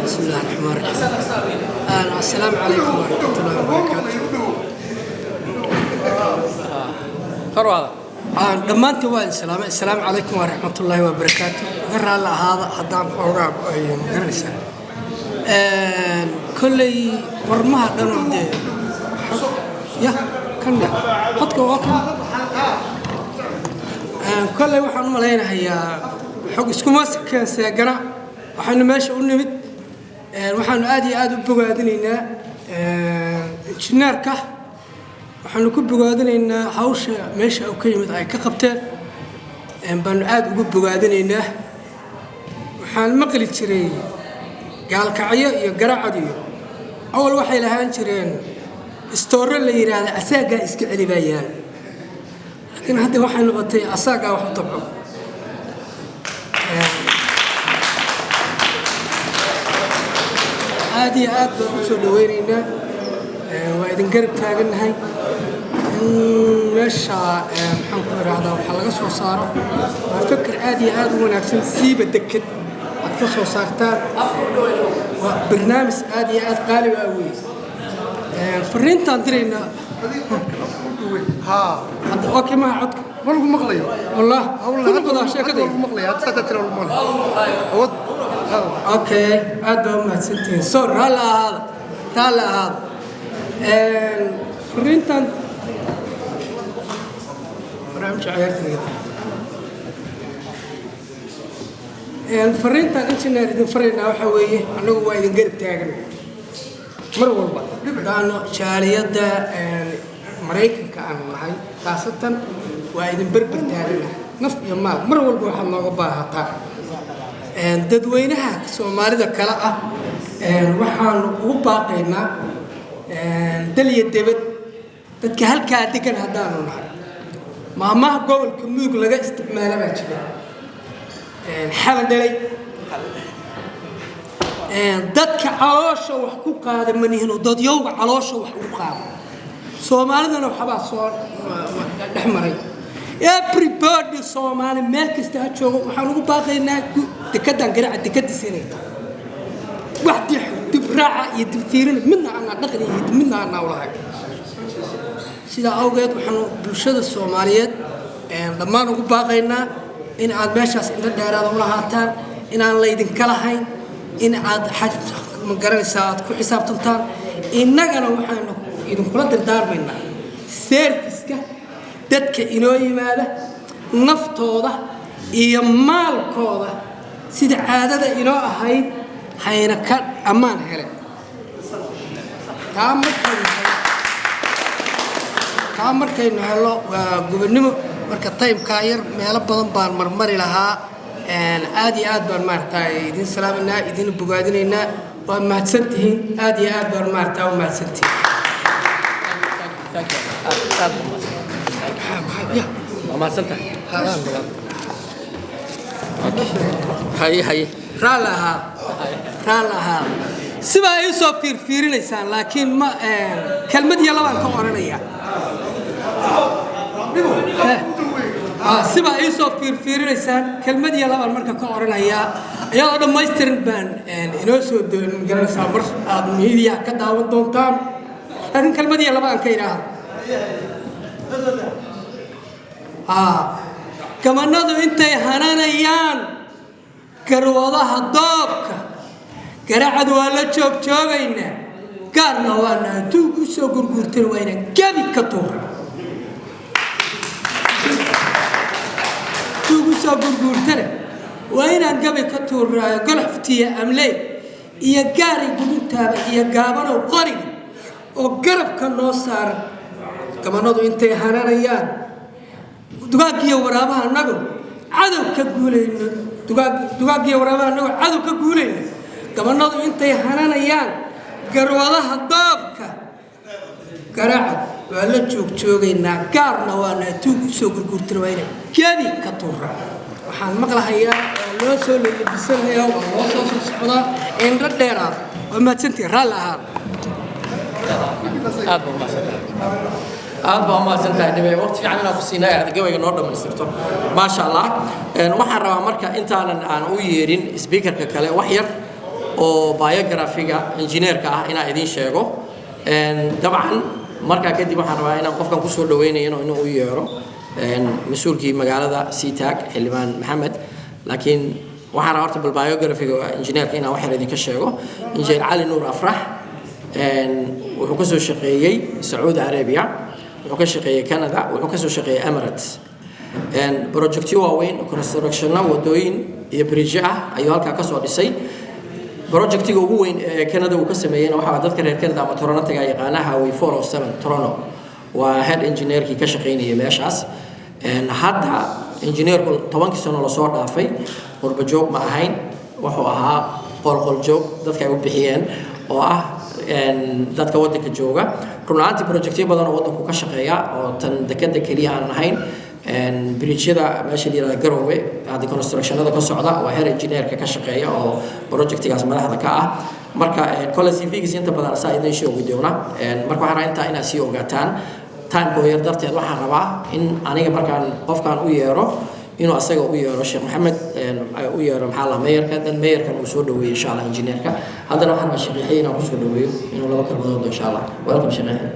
بسم الله الرحمن الرحيم. السلام عليكم ورحمة الله وبركاته. Dhammaantiin waa idin salaamay. Assalaamu calaykum waraxmat ullaahi wabarakaatu. Uga raalli ahaada haddaan xoogaa ay garanaysaa. Kolley warmaha dhan oo dee ya kan codka waa kan. Kolley waxaan u malaynayaa xog iskuma keenseegana waxaanu meesha u nimid. Waxaanu aad iyo aad u bogaadinaynaa injineerka. Waxaanu ku bogaadinaynaa hawsha meesha uu ka yimid ay ka qabteen baanu aad ugu bogaadinaynaa. Waxaan maqli jiray Gaalkacyo iyo Garacad iyo awal waxay lahaan jireen istooro la yidhaahda asaagaa iska celi baa yaal, laakiin hadda waxay noqotay asaagaa wax u tabco. Aad iyo aad baan u soo dhaweynaynaa, waa idin garab taagannahay in meesha, maxaan ku idhaahdaa, waxaa laga soo saaro. Waa fikir aad iyo aad u wanaagsan. Siiba deked aad ka soo saartaan waa barnaamij aad iyo aad qaali ah weeye. Fariintaan diraynaa hadda, okay, maha codka Ma lagu maqlayo. Wallah ku noqdaa sheekadayda. Lagu maqlayo hadda, saata tira lagu maqlayo. Okay, aad baa u mahadsantihiin. So raalli ahaada, raalli ahaada. Fariintan barnaamijka ciyaarta naga. Fariintan engineer idin faraynaa waxaa weeye, annagu waa idin garab taagan mar walba. Haddaanu jaaliyadda Maraykanka aanu nahay khaasatan, waa idin berber taaganahay naf iyo maal mar walba waxaad nooga baahataa. Dadweynaha Soomaalida kale ah waxaanu ugu baaqaynaa dal iyo debad dadka halkaa degan haddaanu nahay. Maamaha gobolka Mudug laga isticmaala baa jira, xala dhalay dadka caloosha wax ku qaada manihino, dadyowga caloosha wax ugu qaada. Soomaalidana waxbaa soo dhex maray. Everybody Soomaali meel kasta ha joogo, waxaan ugu baaqaynaa dekedan Garaaca dekadiisa inay tahay wax dibraaca iyo dibfiirin midna aanaa dhaqan iyo midna aanaa ulahayn. Sidaa awgeed waxaanu bulshada Soomaaliyeed dhammaan ugu baaqaynaa in aad meeshaas indho dheeraada ulahaataan, inaan laydinka lahayn, in aad ma garanaysaa aad ku xisaabtantaan. Innagana waxaanu idinkula dardaarmaynaa service-ka dadka inoo yimaada naftooda iyo maalkooda sida caadada inoo ahayd hayna ka ammaan heleen. Taa markaynu helo waa gobonnimo. Marka time-kaa yar meelo badan baan marmari lahaa. Aad iyo aad baan maaragtaa idin salaamanaa, idin bogaadinaynaa. Waa mahadsantihiin, aad iyo aad baan maaragtaa u mahadsantihiin. Waa mahadsantahay. Haye, haye. Raalli ahaa, raalli ahaa. Sibaa ii soo fiirfiirinaysaan, laakiin ma kelmad iyo labaan ka odhanaya. Sibaa ii soo fiirfiirinaysaan, kelmad iyo labaan marka ka odhanayaa. Iyadoo dhammaystiran baan inoo soo garanaysaa mar aad media ka daawan doontaan, laakiin kelmad iyo laba aan ka idhaahdo. Gamanadu intay hananayaan garwadaha doobka, Garacad waa la joogjoogaynaa, gaarna waana hadduu u soo gurguurtana waa inaan gebi ka tuura. Hadduu u soo gurguurtana waa inaan gabi ka tuuraayo. Golxoftiya amley iyo gaaray guduntaaba iyo gaabanow qoriga oo garabka noo saaran, gamanadu intay hananayaan dugaagkiiyo waraabaha annagu Cadow ka guulayno, dugaaggiyo waraabaha annagoo cadow ka guulayno, gabanadu intay hananayaan garwadaha doobka Garacad waa la joogjoogaynaa, gaarna waana tuug usoo gurguurtana, waa ina gebi ka tuura. Waxaan maqlahayaa waa loo soo lalabisanhayaa, waa loo soo socdaa indho dheeraad. Waa mahadsantihi, raalli ahaan. Aad baa umahadsantahay, aad baa umahadsan tahay. Dhibe waqti fiican inaan ku siinay aad gabayga noo dhammaystirto, maasha Allah. Waxaan rabaa marka intaanan aan u yeerin speakerka kale, wax yar oo biographyga injineerka ah inaan idiin sheego. Dabcan markaa kadib waxaan rabaa inaan qofkan kusoo dhaweynayo inuu u yeero mas-uulkii magaalada SeaTac, Xildhibaan Maxamed. Laakiin waxaan rabaa horta bal biographyga injineerka inaan wax yar idinka sheego. Injineer Cali Nuur Afrax wuxuu ka soo shaqeeyey Sacuudi Arabia, wuxuu ka shaqeeyey Canada, wuxuu ka soo shaqeeyey Emirates. Projectyo waaweyn, constructionna, wadooyin iyo bridge ah ayuu halkaa ka soo dhisay. Projectiga ugu weyn ee Canada uu ka sameeyeyna waxaa dadka reer Canada ama Toronto tagaa yaqaana Highway 407 Toronto, waa head engineerkii ka shaqeynayay meeshaas. Hadda engineerku 10kii sano lasoo dhaafay qurba joog ma ahayn, wuxuu ahaa qolqol joog dadka ay u bixiyeen oo ah dadka waddanka jooga. Run ahaantii projectyo badan oo waddanku ka shaqeeya oo tan dekeda keliya aan ahayn, bridgeyada meesha la yihahda Garowe hadda constructionada ka socda, waa head engineerka ka shaqeeya oo projectigaas madaxda ka ah. Marka kole CV-giis inta badan saa idin sheegi doona. Marka waxaan rabaa intaa inaad sii ogaataan. Timeka yar darteed waxaan rabaa in aniga markaan qofkaan u yeero inuu asaga u yeero Sheekh Maxamed, u yeero maxaa la mayorka, dan mayorkan uu soo dhaweeyo insha Allah injineerka. Haddana waxaan rabaa Sheekh Yaxya inaan kusoo dhaweeyo inuu laba kalmadood insha Allah. Welcome, Sheekh Yaxya.